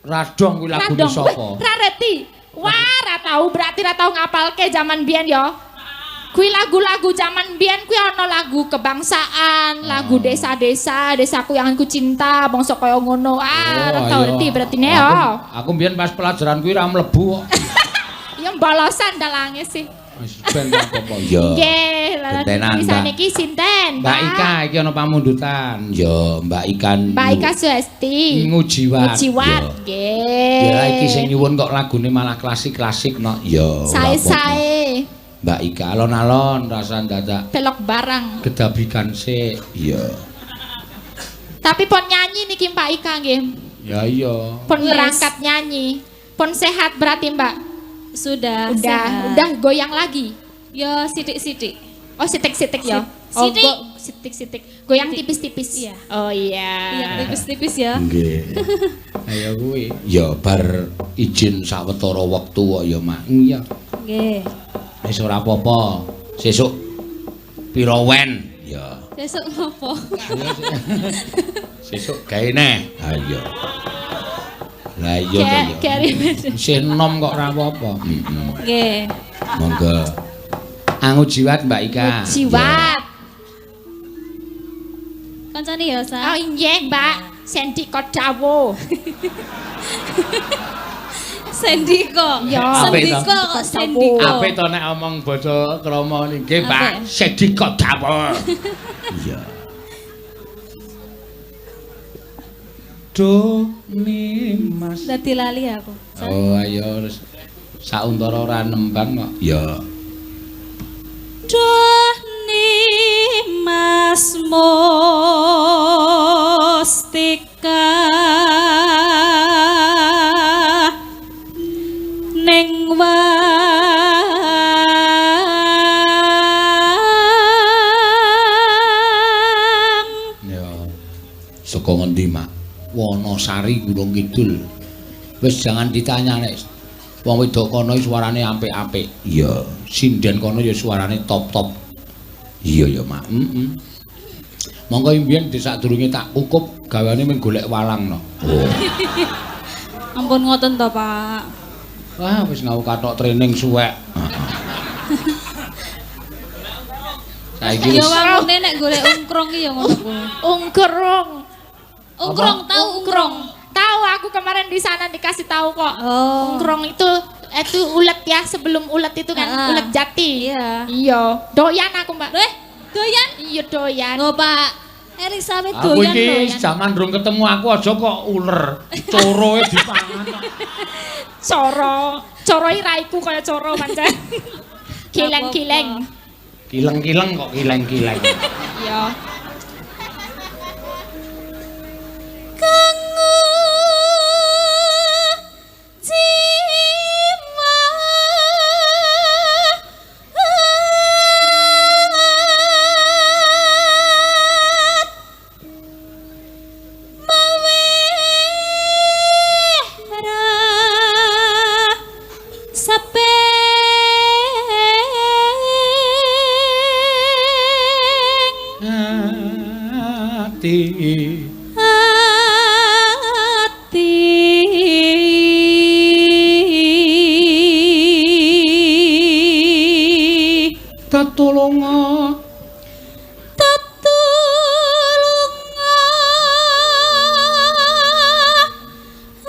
radong kuwi lagune Radong. sapa? Weh, ra reti. Wah, ra tau berarti ra tau ngapalke zaman biyen ya. Kuwi lagu-lagu zaman biyen kuwi ana lagu kebangsaan, lagu desa-desa, desaku yang ku cinta, bangsa kaya ngono. Ah, ra tau ayo. reti berarti ne Aku- ya. Aku mbiyen pas pelajaran kuwi ra mlebu kok. Ya bolosan dalange sih. Wis ben ra apa-apa. Ya. Nggih, lha Gentenan, bisa Mbak. niki sinten? Mbak Ika iki ana pamundutan. Ya, Mbak Ika. Mbak Ika Suesti. Ngujiwat. Ngujiwat, Ya. nggih. Ya iki sing nyuwun kok lagune malah klasik-klasik no. Ya. ora apa-apa. Sae-sae Mbak Ika alon-alon rasa dadak pelok barang. gedabikan sik. Iya. Tapi pon nyanyi niki Mbak Ika nggih. Ya iya. Pon Wes. berangkat nyanyi. Pon sehat berarti Mbak. Sudah, Udah, sehat. udah goyang lagi. Ya sithik-sithik. Oh, sitik-sitik ya. Oh, Sitik. sitik-sitik. Goyang tipis-tipis. Iya. Oh iya. Iya, tipis-tipis ya. Nggih. Ayo kuwi. Ya bar izin sawetara wektu kok ya, Mak. Iya. Nggih. Wis ora apa-apa. Sesuk pira wen? Ya. Sesuk ngopo? Sesuk gawe neh. Ha iya. Lah iya to ya. Keri. Isih enom kok ora apa-apa. Heeh. Nggih. Monggo. Angujiwat Mbak Ika. Jiwat. Kancane ya, Sa. Oh iya, Mbak. Sendiko dawuh. Sendiko. Ya. Apik to? Sendiko kok sendiko. Apik to nek omong basa krama nggih, Mbak. Apik. Sendika dawuh. Iya. Do Mas. Dadi lali aku. Sa. Oh ayo wis sauntara ora nembang kok. Ya. Duh Mas Mustika ning wang. Ya. Saka ngendi, Mak? Wonosari Gunung Kidul. Wis jangan ditanya nek wong wedok kono iki suarane apik-apik. Iya, sinden kono ya suarane top-top. Iya ya, Mak. Heeh. Monggo mbiyen sadurunge tak kukup gaweane mung golek walang no. Oh. Ampun ngoten to, Pak. Wah, wis ngau kathok training suwek. Saiki Ya wis wangune nek golek ungkrong ki ya ngono kuwi. Ungkerung. Ungkrong tahu ungkrong. Tahu aku kemarin di sana dikasih tahu kok. Oh. Ungkrong itu ulet ya, sebelum ulet itu kan Ah. ulet jati. Iya. Iya, doyan aku, Mbak. Eh, doyan? Iya, doyan. Lho, Pak. Elizabeth Aku doyan iki doyan. jaman durung ketemu aku aja kok uler. Coroe dipangan. Coro, coroi raiku kaya coro pancen. Kileng-kileng. Kileng-kileng kok kileng-kileng. Ya. Kanggo jiwa mawe ra sapeng Ati ati tetulunga tetulunga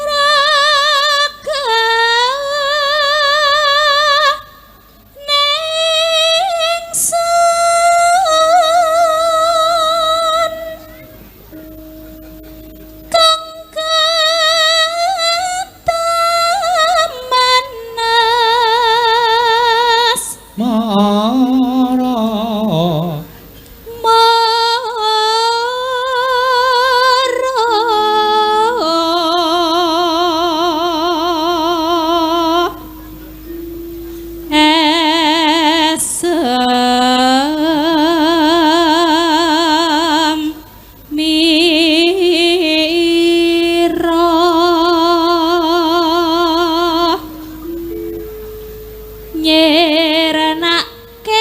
raga ningsun kang katemanas mara mara esem mira nyerenake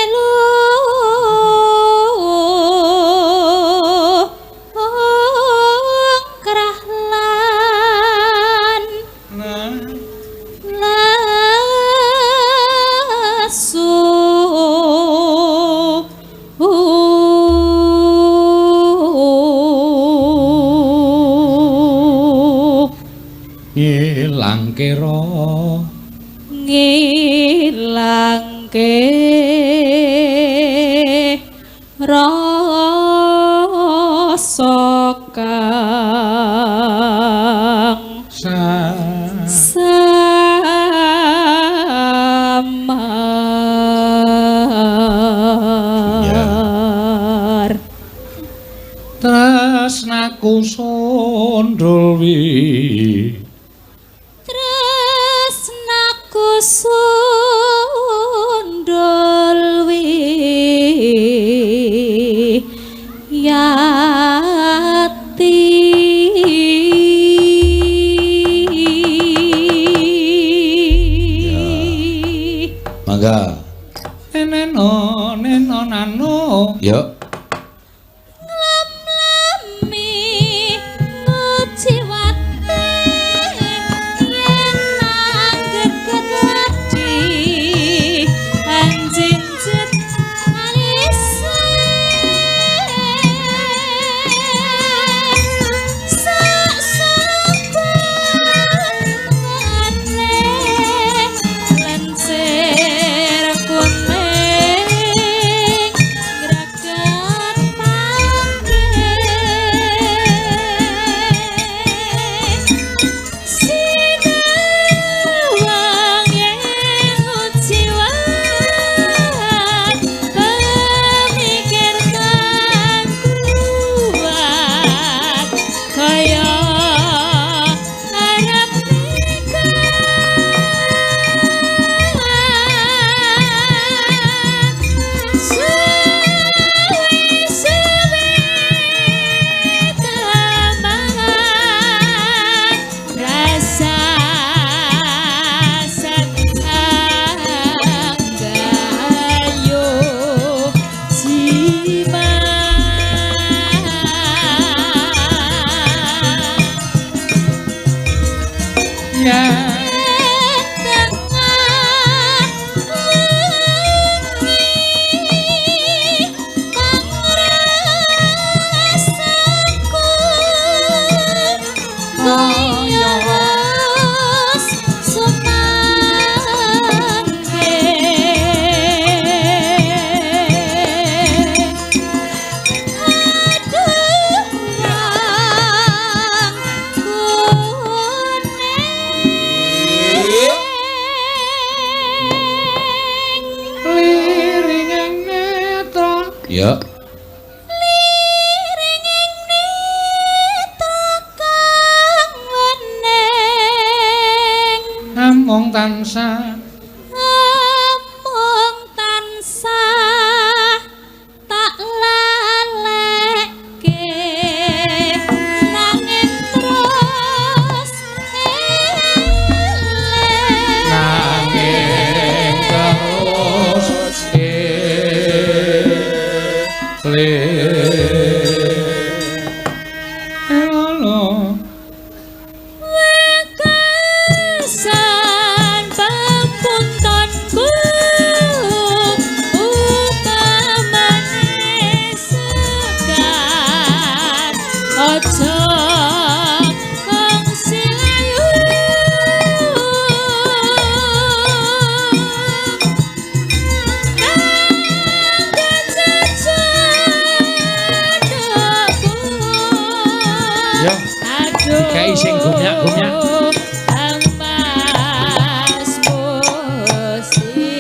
lungkrah lan lesu. Ngilangke ra Ngilangke rasa kang sa samar. Tresnaku sondol wi Tresnaku sundul wi yati. Mangga neno neno nano yo Nglam-lami nguciwate Amung tansah, amung tansah tak laleke, nanging terus eling, nanging terus eling. Wekasan papuntonku upamane sekar, aja kongsi layu. Kanggo cecodhoku. Yo. Aduh, Dikai sing gumyak-gumyak. Kang Mas Musi.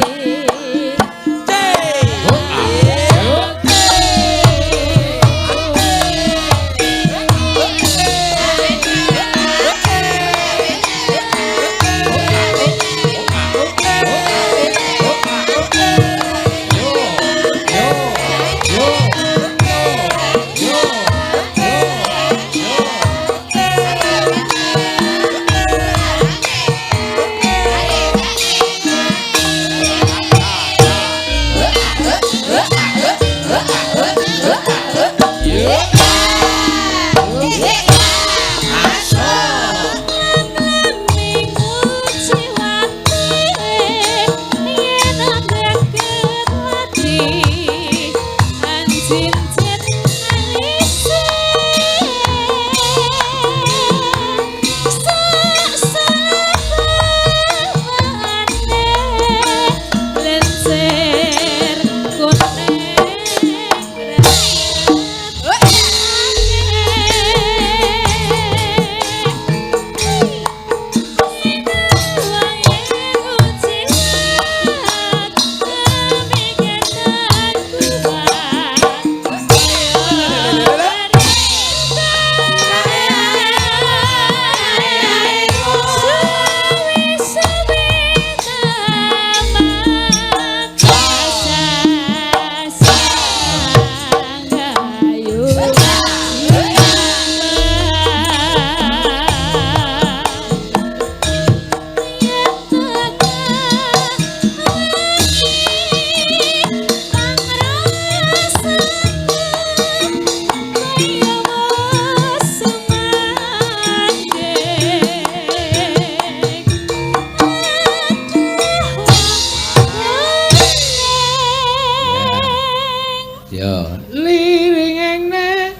Yo, liring ing ne,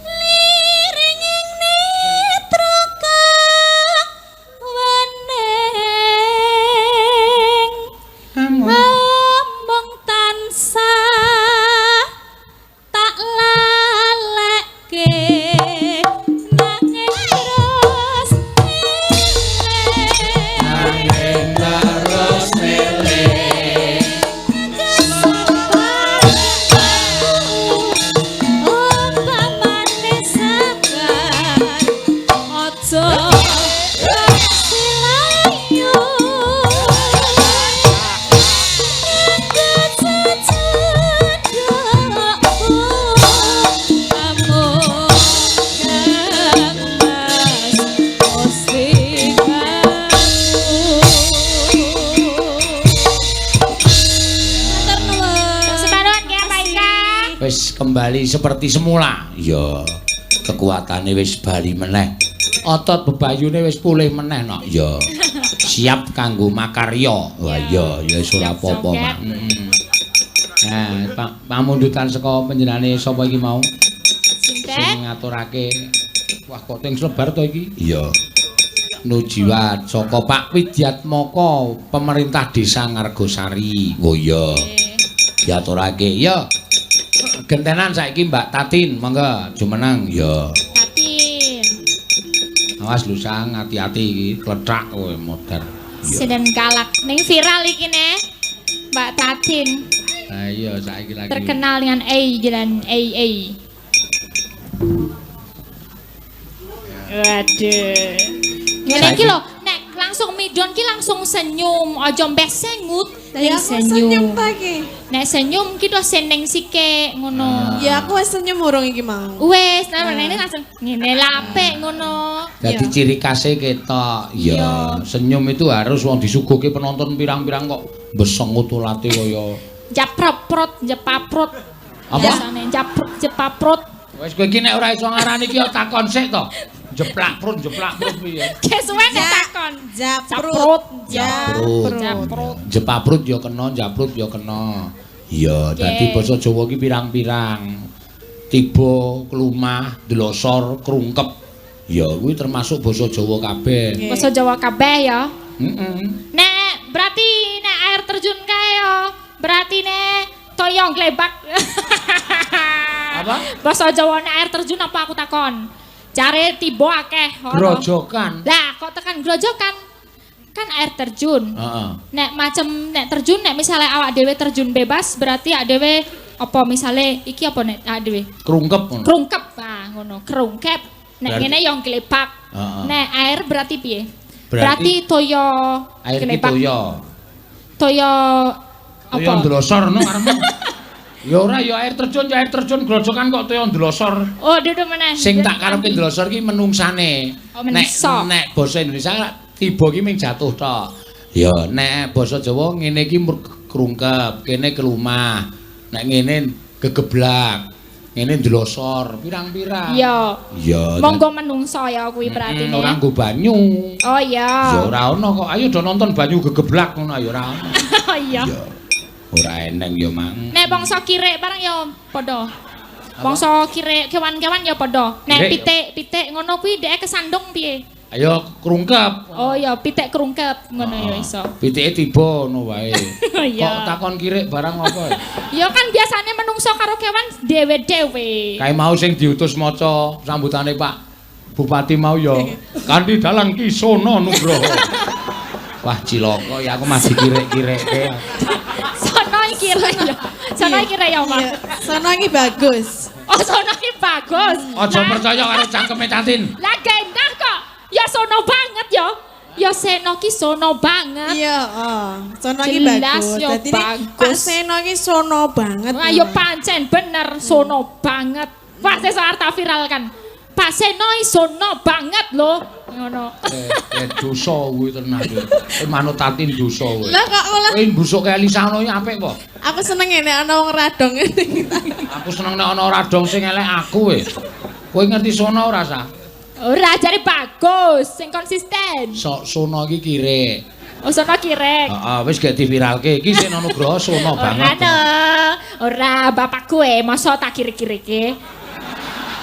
Liring ing netra kang wening, amung amung tansah tak laleke, nanging terus eling. Nanging terus eling. Umpamane sekar, aja silayu. Cecodhokku, amung Kang Mas Mustikaku. Matur nuwun. Separuhan ya Pak Ika. Wis kembali seperti semula. Iya. Kekuatane wis bali meneh. Otot bebayune wis pulih meneh no. Iya. Siap kanggo makarya. Wah iya, ya wis ora Siap apa-apa, joget. Mak. Nah, pamundutan saka panjenengane sapa iki mau? Sinten? Sing ngaturake. Wah, kok ting slebar to iki? Iya. Nujiwat saka Pak Widyatmoko, pemerintah Desa Ngargosari. Oh iya. Diaturake. Ya. Gentenan saiki Mbak Tatin, monggo jumeneng. Ya. Tatin. Awas lho Sang, hati-hati iki klethak kowe modar. Iya. Sedang galak ning viral iki ne. Mbak Tatin Lah iya saiki lagi. terkenal dengan A dan AA. Waduh. Ngene iki lho, nek langsung langsung midon ki langsung senyum, aja mbeh sengut, Lah ya ning aku senyum ta iki. Nek senyum ki to seneng sike ngono. Ya aku wis senyum urung iki mau. Wes, nah ini langsung ngene lapik ngono. Dadi ciri khasnya ketok. Iya, senyum itu harus wong disuguhke penonton pirang-pirang kok besengut ulate kaya Japrot, jepaprot. Apa? Biasane japrot, jepaprot. Wis kowe iki nek ora iso ngarani iki ya takon sik to. Jeplak prut, jeplak prut piye? Kesuwen nek takon. Japrut. Japrut. Japrut. Jepaprut ya kena, japrut ya kena. Iya, dadi basa Jawa iki pirang-pirang. Tiba, klumah, dlosor, krungkep. Ya kuwi termasuk basa Jawa kabeh. Basa Jawa kabeh ya. Heeh. Nek berarti nek air terjun kae ya, berarti nek toyong glebak. Apa? Basa Jawa nek air terjun apa aku takon? Jare tiba akeh. Grojokan. Lah kok tekan grojokan? Kan air terjun. Heeh. Nek macem nek terjun nek misalnya awak dhewe terjun bebas berarti awak dhewe apa misale iki apa nek awak dhewe? Krungkep ngono. Krungkep ah ngono, krungkep. Nek Berarti- ngene yo glebak. Heeh. Nek air berarti piye? Berarti Berarti toyo Air ki glebak. toya. Toyo Toya apa? ndlosor no karepmu. Ya ora ya air terjun ya air terjun grojokan kok toya ndlosor. Oh, duduk meneh. Sing tak karepe ndlosor ki menungsane. Oh, menungso. Nek basa Indonesia tiba ki ming jatuh tok. Ya nek basa Jawa ngene iki krungkep, kene kelumah. Nek ngene gegeblak, ngene ndlosor, pirang-pirang. Iya. Iya. Monggo menungso ya kuwi berarti Ora nggo banyu. Oh iya. Ya ora ono kok. Ayo do nonton banyu gegeblak ngono ya ora ono. Oh iya. Ya. Ora eneng ya, Mang. Nek bangsa kirek barang ya padha. Bangsa kirek kewan-kewan ya padha. Nek Kirek. pitik-pitik ngono kuwi dhek kesandung piye? Ayo krungkep. Oh iya, pitik krungkep ngono ya iso. Pitike tiba ngono wae. Iya. Kok takon kirik barang apa? Ya kan biasane menungso karo kewan dhewe-dhewe. Kae mau sing diutus maca sambutane Pak Bupati mau ya kanthi dalang Ki Sono Nugroho. Wah cilaka ya aku masih kirek-kireke. Sono iki rek ya. Sono iki rek ya, Pak. Iya, sono iki bagus. Oh, sono iki bagus. Aja Lah- percaya karo cangkeme Tatin. Lah gendah kok. Ya sono banget ya. Ya Seno ki sono banget. Iya, oh. Sono iki Jelas bagus. yo Dadi ini bagus. Pak Seno iki sono banget. Wah, yo pancen bener sono banget. Wah, sesuk arep tak viralkan. Pak Seno i sono banget loh. Ngono. Dosa kuwi tenan kuwi. Manut Tatin dosa kuwi. Lah kok malah Kowe mbusuke Elisa ngono iki apik po? aku seneng nek ana wong radong ngene iki. Aku seneng nek ana radong sing elek aku kowe. Kowe ngerti sono ora sa? Ora jare bagus, sing konsisten. Sok sono iki kirek. Oh, sono kirek. Heeh, wis gak diviralke. Iki Seno Nugroho sono Ora banget. no. Ora bapakku e, masa tak kirik-kirike.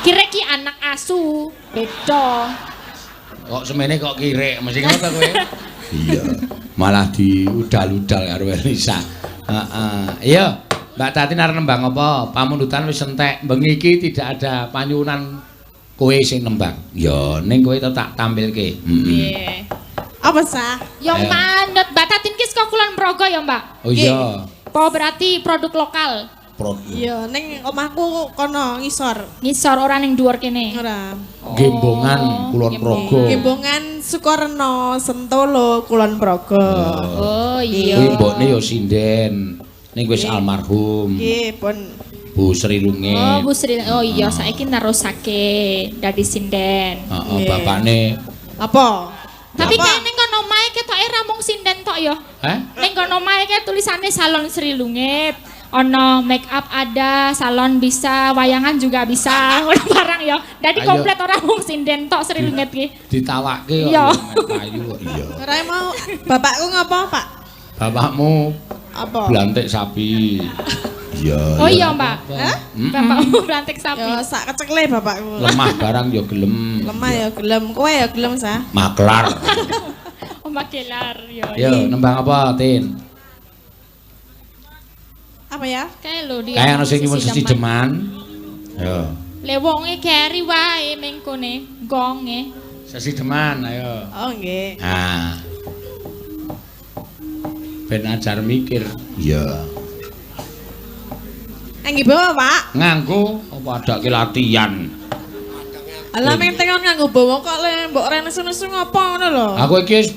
Kirek ki anak asu, beda. Kok semene kok kirek, mesti ngono ta kowe? Iya. Malah diudal-udal karo Elisa. Heeh. Iya, Mbak Tatin arep nembang apa? Pamundutan wis entek. Bengi iki tidak ada panyuwunan kowe sing nembang. Ya, ning kowe tetep tak tampilke. Heeh. Apa sah? Yo Ayo. manut Mbak Tatin ki saka Kulon Progo ya, Mbak. Oh iya. Po berarti produk lokal. Produk. Iya, ning omahku kono ngisor. Ngisor ora ning dhuwur kene. Ora. Gembongan Kulon Progo. Gembongan Sukorno, Sentolo, Kulon Progo. Oh iya. Kuwi mbokne ya sinden. Ning wis almarhum. Nggih, pun Bu Sri Lungit. Oh Bu Sri, oh iya saiki nerusake dadi sinden. Heeh, bapakne. apa? Tapi Apa? kayak ning kono omahe ketoke ra mung sinden tok ya. Hah? Ning kono omahe kae tulisane Salon Sri Lungit. Ono make up ada, salon bisa, wayangan juga bisa, ngono barang ya. Dadi Ayo. komplit ora mung sinden tok Sri Lungit ki. Ditawake kok. Iya. Payu kok. Iya. Ora mau bapakku ngapa, Pak? Bapakmu Apa? blantik sapi. Iya. Oh iya, Mbak. Hah? Bapakmu blantik sapi. Ya sak kecekle bapakku. Lemah barang ya gelem. Lemah ya gelem, kowe ya gelem sah. Maklar. Oh makelar ya. Yo, nembang apa, Tin? Apa ya? Kae lho dia. Kae ana sing nyuwun sesideman. Yo. Lewonge keri wae mengkone, gonge. Sesideman, ayo. Oh nggih. Nah. Ben ajar mikir. Iya. Nggih bawa, Pak. Nganggo apa adake latihan. Alah meng tengon nganggo bawa kok le mbok ora nesu-nesu ngopo ngono lho. Aku iki wis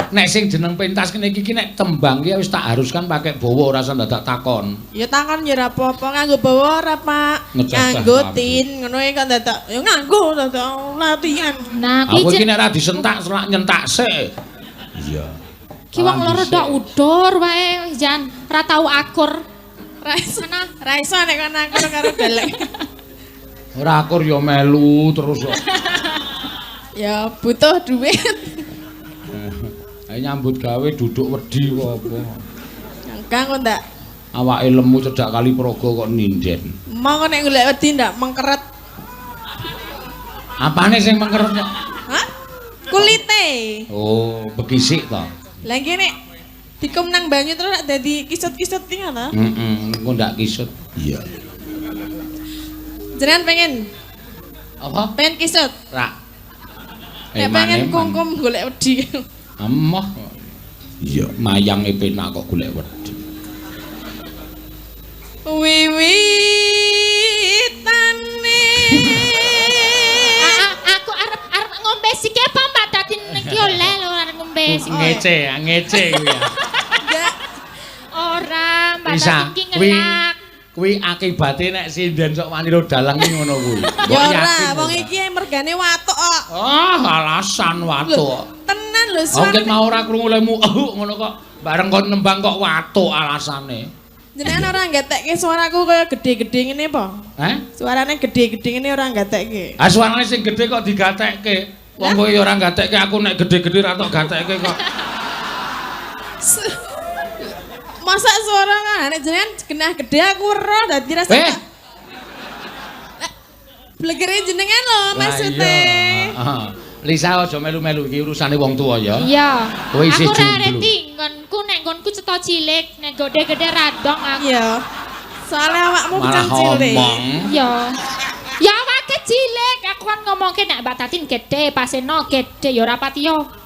Nek sing jeneng pentas kene iki nek tembang ki wis tak haruskan pakai bawa ora usah dadak takon. Ya takon ya ora apa-apa, nganggo bawa ora, Pak? Ngecacah Nganggo lampu. tin, ngono iki kan dadak ya nganggo dadak latihan. Nah, kuwi Aku iki jen- nek ora disentak selak nyentak sik. Iya. ki wong loro dok udor wae jan ora tau akur. Ra iso, Ana ra iso nek kon akur karo dalek. Ora akur ya melu terus kok. Ya butuh duit. Ayo nyambut gawe duduk wedi apa apa. Enggak kok ndak. Awake lemu cedak kali praga kok ninden. Mau nek golek wedi ndak mengkeret. Apane sing mengkeret kok? Hah? Kulite. Oh, bekisik to. Lah iki nek dikum nang banyu terus rak dadi kisut-kisut iki ngono. Heeh, engko ndak kisut. Iya. Jenengan pengen Apa? pengen kisut. Rak. Nek pengen kungkum golek wedi. Emoh. Iya, mayange penak kok golek wedi. Wiwitane. Ah, ah, aku arep arep ngombe sik apa Mbak Tatin iki oleh lho arep ngombe sik. Ngece, ngece kuwi ya. Enggak. Ora, Mbak Bisa. Tatin ki Kuwi ngelak. kuwi akibate nek sinden sok wani ro dalang ki ngono kuwi. Ya ora, wong iki mergane watuk kok. Ah, alasan watuk. Tenan lho Aku suarane. ket mau ora krungu lemu ngono kok. Bareng kon nembang kok watuk alasane. Jenengan ora nggatekke suaraku kaya gede-gede ngene apa? Heh? Suarane gede-gede ngene ora nggatekke. Ah suarane sing gedhe kok digatekke. Wong kowe ya ora gatekke aku nek gedhe-gedhe ra tok gatekke kok. Masa suara kan nek jenengan genah gede aku weruh dadi rasa. Eh. Blegere jenengan lho Lah maksude. iya. Heeh. Lisa aja melu-melu iki urusane wong tuwa ya. Iya. Kowe isih Aku ora jomblo. reti nggonku nek nggonku cetha cilik, nek gede-gede radong aku. Iya. Soalnya awakmu Malah bocah cilik. omong. Iya. Ya awake cilik, aku kan ngomongke nek Mbak Tatin gede, Paseno gede ya ora patiyo.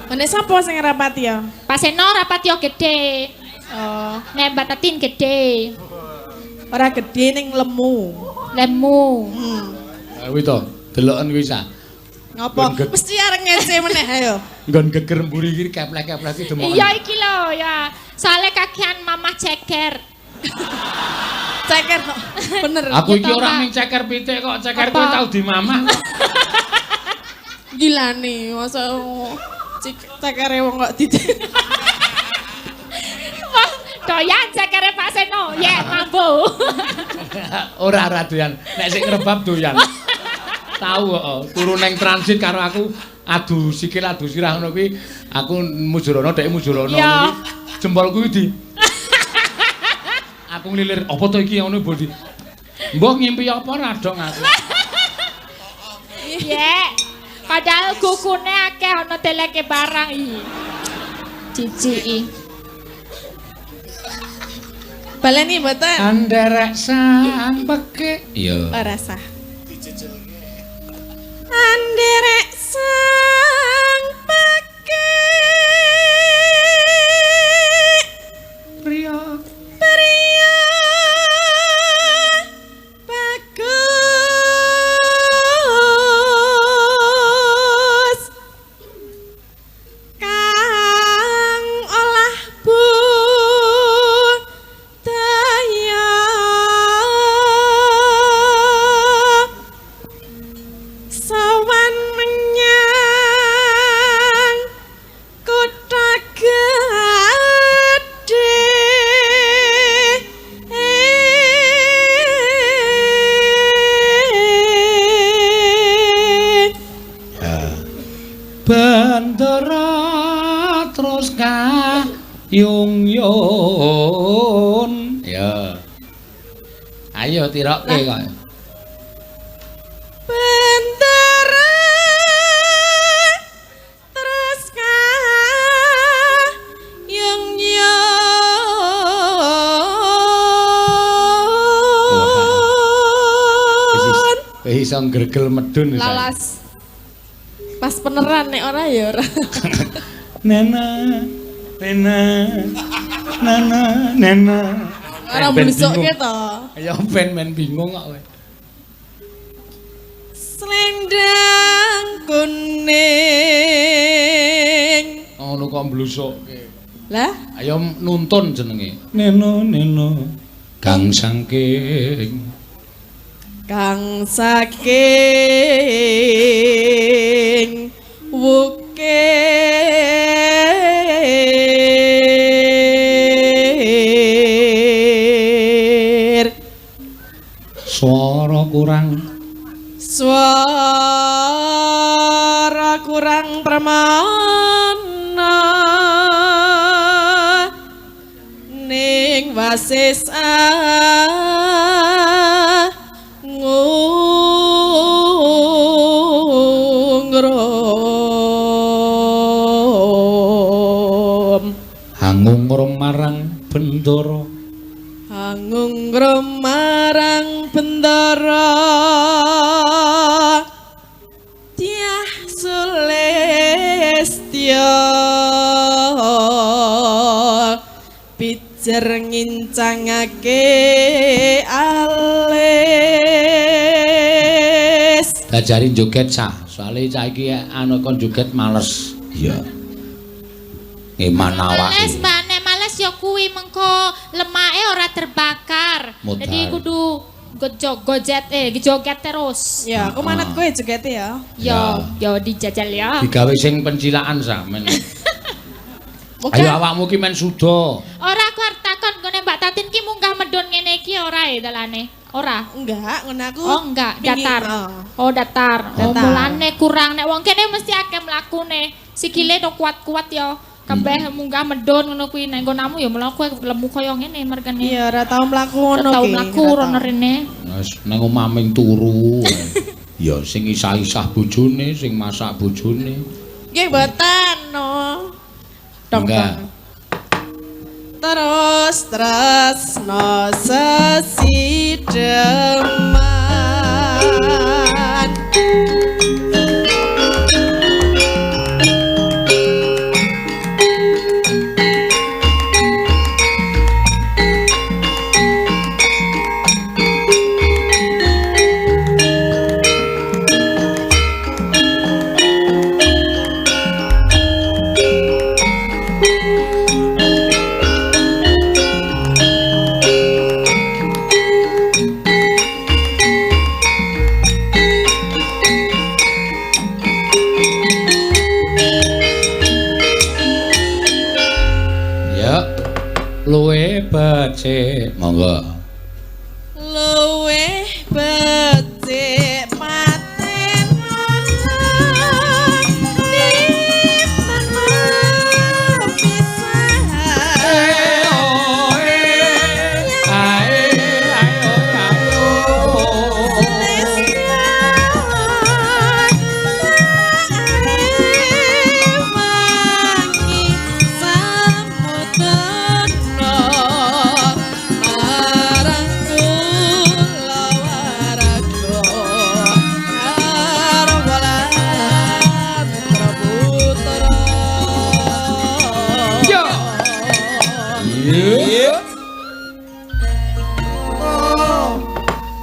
Nek sapa sing rapati ya? Paseno ora patiyo gede. Oh, Nek Mbak Tatin gede, ora gede ning lemu. lemu. Hmm. Kuwi to, deloken kuwi sa. Ngopo? Mesti arep ngece meneh ayo. Nggon geger mburi iki keplek-keplek iki demoken. Iya iki lho ya. Soale kakean mamah ceker. Ceker kok. Bener. Aku iki Ya toh, ora Pak. mung ceker pitik kok, ceker Apa? kowe tau dimamah kok. Gila nih, masa cekere wong kok didik. Wah, doyan cekere Pak Seno. Ye, mambu. Ora ora doyan. Nek sing ngrebab doyan. Tahu kok, turu neng transit karo aku adu sikil adu sirah ngono kuwi, aku mujurana dhek mujurana Iya. ngono kuwi. Jempolku kuwi di Aku nglilir, apa to iki ngono mbok di. Mbok ngimpi apa ora dong aku. Ye. Padahal kukune akeh ana teleke barang iki. Ciciki. Baleni mboten? Anderek sang peke. Iya. Ora sah. Anderek sang peke. Priya. Pria bagus kang olah budaya sowan menyang kutha gedhe. Bendera terus kayung yun. Ya. Ayo tirokke kok. Bendera terus kayung yun. Wis iso ngregel medun wis. Lalas. Pas beneran nek ora ya ora. Nena, nena, nana, nena. Ora Ben mblusukke bingung. to. Ya ben men bingung kok kowe. Selendang kuning ngono kok mblusukke. Lah, Ayo nuntun jenenge. Neno neno kang saking kang saking wukir swara kurang swara kurang pramana ning wasis ngungrum hangungrum marang bendara hangungrum marang bendara Dyah Sulistya pijer ngincangake alis. Dajari joget sah, soalnya cah iki anu kon joget males. Iya. Ngeman awake. Males, Mbak, nek males ya kuwi mengko lemake ora terbakar. Modal. Jadi kudu joget terus. Ya, aku manut kowe jogete ya. Yo, yo dijajal ya. Digawe sing pencilaan sah men. Moga Ayo awakmu ki men suda. Ora aku arep takon nggone Mbak Tatin ki munggah medun ngene iki ora ya dalane? Ora. Enggak, ngono aku. Oh enggak, pingin, datar. oh. Oh datar. Oh Datar. mulane kurang nek wong kene mesti akeh mlakune. Sikile do kuat-kuat ya. Kabeh munggah medun ngono kuwi nek nggonamu ya mlaku lemu kaya ngene mergane. Iya, ora tau mlaku ngono Ora tau ki. mlaku ora tau. rono rene. Wis nang omah ming turu. Ya sing isah-isah bojone, sing masak bojone. Nggih mboten no. Dong, Enggak. dong. Terus tresno sesideman. Ya. Luwe becik. Monggo. Luwih becik paten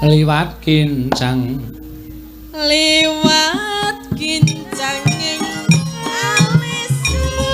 Liwat kincang liwat kincanging alismu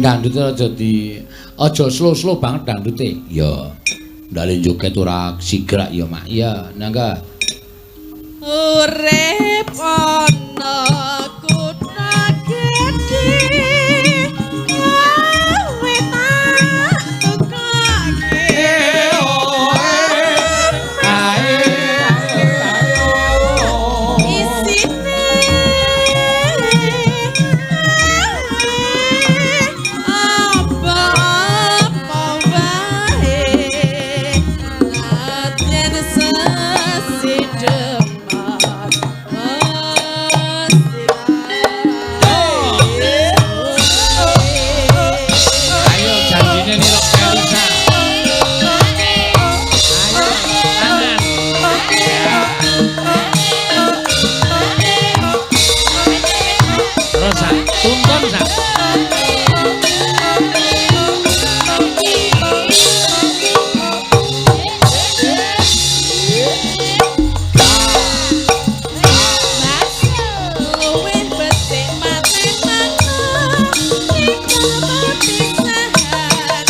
Dangdute aja di aja slow-slow banget dangdute. Ya. Ndale joget ora sigrak ya, Mak. Ya, nangga. Urip ana kutha gedhe kowe tak tukake isine apa-apa wae latihan sesideman Ayo janjine nirok Elisa. Ayo, tangan. Terus sak, tuntun sak. Luwih becik matemana tinggal perpisahan.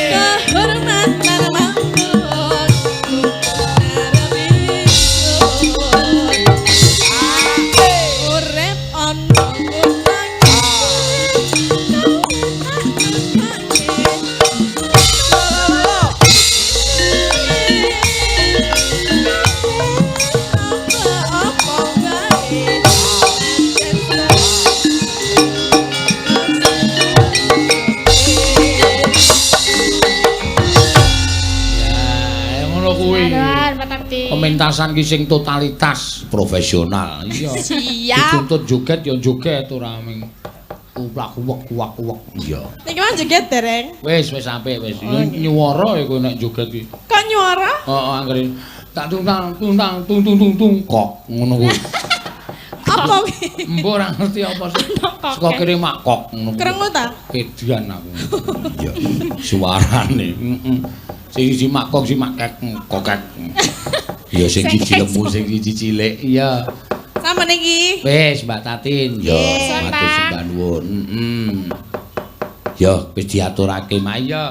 Kehormatan mangkut urip ana kutha apa wae. Ya, ngono kuwi. Aduh, Mbak Tati. Pementasan ki sing totalitas profesional. Iya. Siap. Dituntut joget ya joget ora ming kuplak kuwek kuwak kuwek. Iya. Niki mah joget dereng. Wis wis apik wis. Nyuwara ya kowe nek joget ki. Kok nyuara? Heeh, anggere tak tung tang tung tang tung tung tung tung kok ngono kuwi. Apa kuwi? Mbok ora ngerti apa sih. Saka kene mak kok ngono kuwi. Krungu ta? Edan aku. Iya. Suarane. Heeh. Sing siji mak kok sing mak kek kokek. Ya sing siji lemu sing siji cilik. Iya. Sama niki. Wis Mbak Tatin. Ya, Suwun, matur Pak. sembah nuwun. Heeh. Ya wis diaturake Mak. Iya.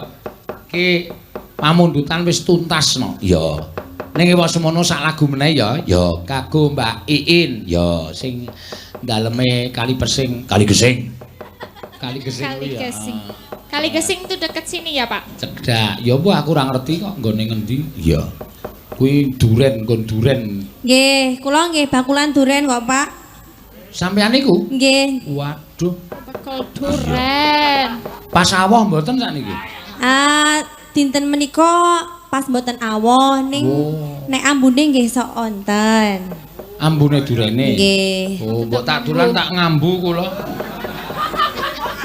Ki pamundutan wis tuntas no. Ya. Ning ewa semono sak lagu meneh ya. Ya kanggo Mbak Iin. Ya sing daleme Kali Pesing, Kali Gesing. Kali Gesing Kali kuwi ya. Gesing. Kali Gesing itu deket sini ya, Pak? Cedhak. Ya apa aku ora ngerti kok nggone ngendi. Iya. Kuwi duren, nggon duren. Nggih, kula nggih bakulan duren kok, Pak. Sampeyan niku? Nggih. Waduh. Bekal duren. Pas awoh mboten sakniki? Ah, dinten menika pas mboten awoh ning Oh. nek ambune nggih sok wonten. Ambune durene. Nggih. Oh, mbok tak duran tak ngambu kula.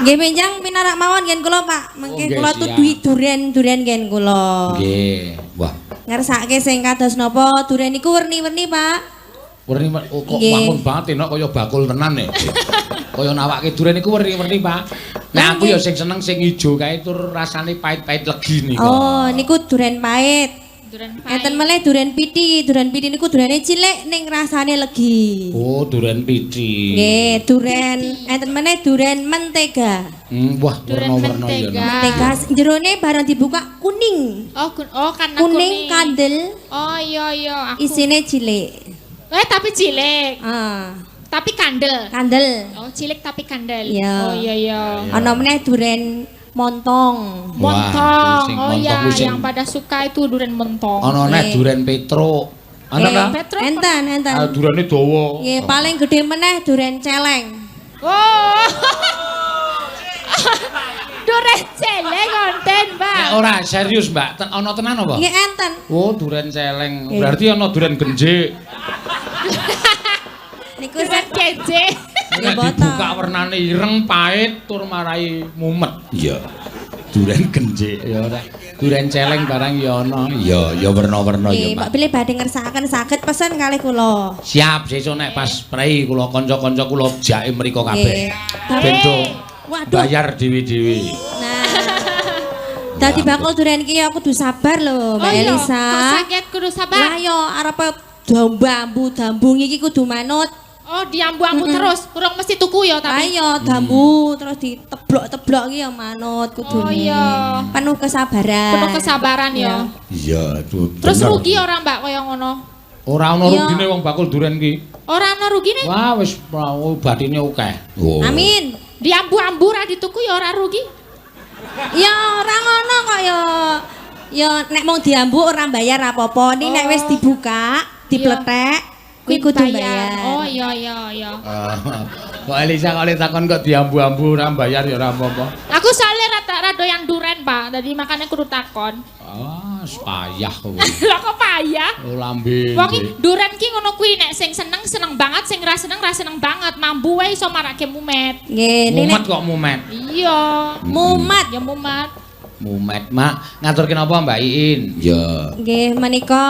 Nggih benjang pinarak mawon ngen kula, Pak. Mengke Oh, nggih, kula siap. tuduhi duren-duren ngen kula. Nggih. Wah, Ngersake sing kados napa duren niku werni-werni, Pak. werni oh, kok Nggih. wangun banget enak kaya bakul tenan e. Kaya nawake duren iku werni-werni, Pak. Nah, aku ya sing seneng sing ijo kae tur rasane pahit-pahit legi niku. Oh, niku duren pahit. Duren pahit. Enten melih duren piti, duren piti niku durene cilik ning rasane legi. Oh, duren pici. Nggih, duren enten meneh duren mentega. Wah, Duren werna-werna ya. mentega. no. Mentega jerone barang dibuka kuning. Oh, oh karena kuning. Kuning kandel Oh iya iya aku. isine cilik. Eh tapi cilik, Ah, tapi kandel. kandel. Oh, cilik tapi kandel. Iya. Oh iya iya. Ana meneh duren montong. Montong. Wah, Oh montong iya, kuwi sing- yang pada suka itu duren montong. Ana neh Nggih. duren Petruk. Ana ta? Petruk. Enten, enten. Ah, durene dawa. Nggih, paling gede meneh duren celeng. Oh. Duren celeng konten, Mbak. Nek ora serius, Mbak. Ana tenan apa? Nggih enten. Oh, duren celeng. Berarti ana duren genjik. Niku Duren sing keje. Nek mboten. dibuka wernane ireng, pahit tur marai mumet. Iya. Duren genjik ya ora. Duren celeng barang ya ana. Iya, ya werna-werna ya, Nggih, Mbak. Mbak Bilih badhe ngersakaken saged pesen kalih kula. Siap sesuk nek pas prei kula kanca-kanca kula jake mriko kabeh. Nggih. Ben do Waduh. bayar dhewe-dhewe. Nah. Dadi bakul duren iki ya kudu sabar lho, Mbak Oh iya, Elisa. kok sakit kudu sabar. Lah yo arep dambu dambung iki kudu manut. Oh, diambu-ambu terus. Kurang mesti tuku ya Lah tapi. iya dambu terus diteblok-teblok iki ya manut kudune. Oh iya. Penuh kesabaran. Penuh kesabaran ya. Iya, Terus rugi ora Mbak kaya ngono? Ora ana Iya. rugine wong bakul duren ki. Ora ana rugine. Wah, wis batine akeh. Oh. Amin. Diambu-ambu ra dituku ya ora rugi. Ya ora ngono kok ya. Ya nek mung diambu ora bayar apa-apa. Ning nek wis dibuka, dipletek, kuwi kudu bayar. Oh iya iya iya. Ah, kok Elisa kok takon kok diambu-ambu ora bayar ya ora apa-apa. Aku soalnya rada ra doyan duren, Pak. Dadi makanya kudu takon. Ah, payah kowe. Lah kok payah? Oh, lambe. Wong iki duren ki ngono kuwi nek sing seneng seneng banget, sing ra seneng ra seneng banget. Mambu wae iso marake mumet. Nggih, ning Mumet nek kok mumet. Iya. mumat. Ya mumet. Mumet, Mak. Ngaturke napa Mbak Iin? Ya. Nggih, menika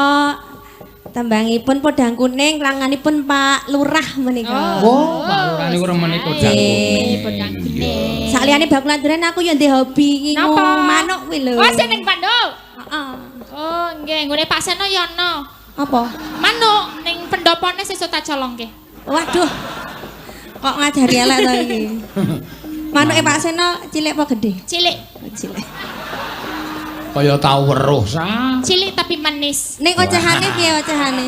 tembangipun podang kuning langanipun Pak Lurah menika. Oh, Pak Lurah niku remene podang kuning. Podang kuning. Saliyane bakulan duren aku ya ndek hobi ngingu Napa? manuk kuwi lho. Oh, seneng manuk. Heeh. Oh, nggih, nggone Pak Seno ya ana. Apa? Manuk ning pendopone sesuk tak colongke. Waduh. Kok ngajari elek to iki? Manuke Pak Seno cilik apa gede? Cilik, Oh, cilik. Kaya tau weruh sa. cilik tapi manis. Ning ocehane piye ocehane?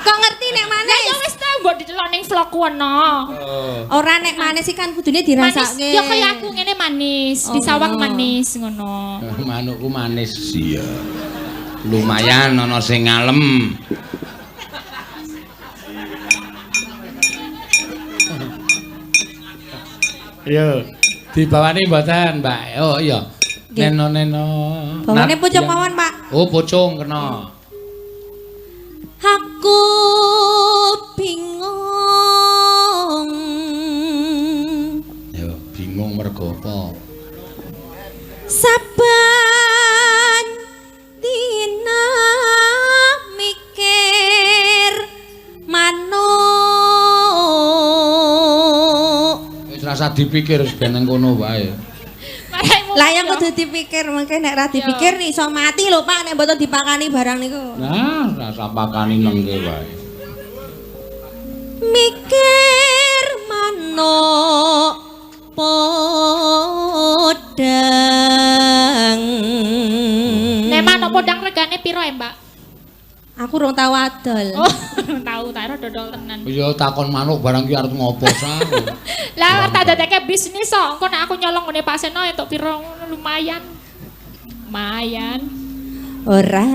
Kok ngerti nek Lah ya manis? wis ta mbok didelok ning vlogku ana. Ora nek manis iki kan kudune Manis, dirasake. ya kaya aku ngene manis, Oh, disawang ngono. manis ngono. Manukku manis. Iya. Lumayan ana sing ngalem. Iya, dibawani mboten, Mbak. Oh iya. Nggih. Neno-neno. Bawane pucung mawon, Pak. Oh, pucung kena. Aku bingung. Ya, bingung mergo apa? Saban dina mikir manuk. Wis rasa dipikir wis ben nang kono wae. Marai mumet Lah yang ya. kudu dipikir, mengke nek ra dipikir iso mati lho Pak nek mboten dipakani barang niku. Nah, rasa pakani nengke wae. Mikir manuk podang. Nek manuk podang regane piro ya, Mbak? Aku rong tau adol. Oh, tahu ta ora dodol tenan. Ya takon manuk barang ki arep ngopo sa. Lah tak dadeke bisnis kok. Engko nek aku nyolong ngene Pak Seno entuk piro ngono lumayan. Lumayan. Ora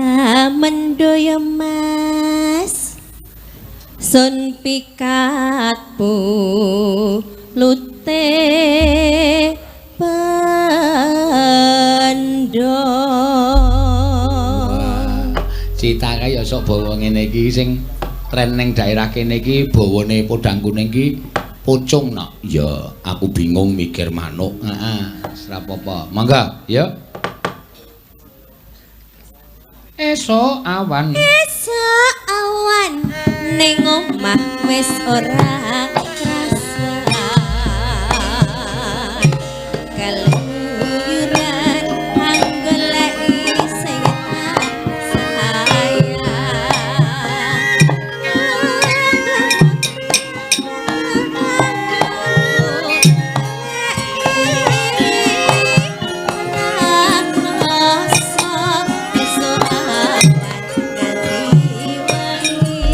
mendo ya Mas. Sun pikat lute bendo. Cita kae ya sok bawa ngene iki sing tren ning daerah kene iki bawane podang kuning iki pucung nok. Ya, aku bingung mikir manuk. Heeh, ora apa-apa. Mangga, ya. Esuk awan. Esuk awan ning omah wis ora krasa. Keluyuran anggoleki sing tak sayang. Rasa esuk awan nganti wengi.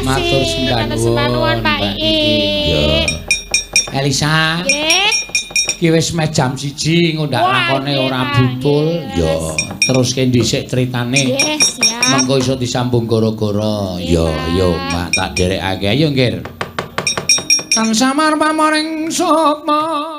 Matur sembah nuwun Pak Iik. Elisa. Nggih. Ki wis meh jam 1 ngundak lakone ora butul. Ya, teruske dhisik critane. Nggih, siap. Mengko iso disambung gara-gara. Ya, ya, Mak tak derekake. Ayo, Nggir. Kang samar pamoring sukma.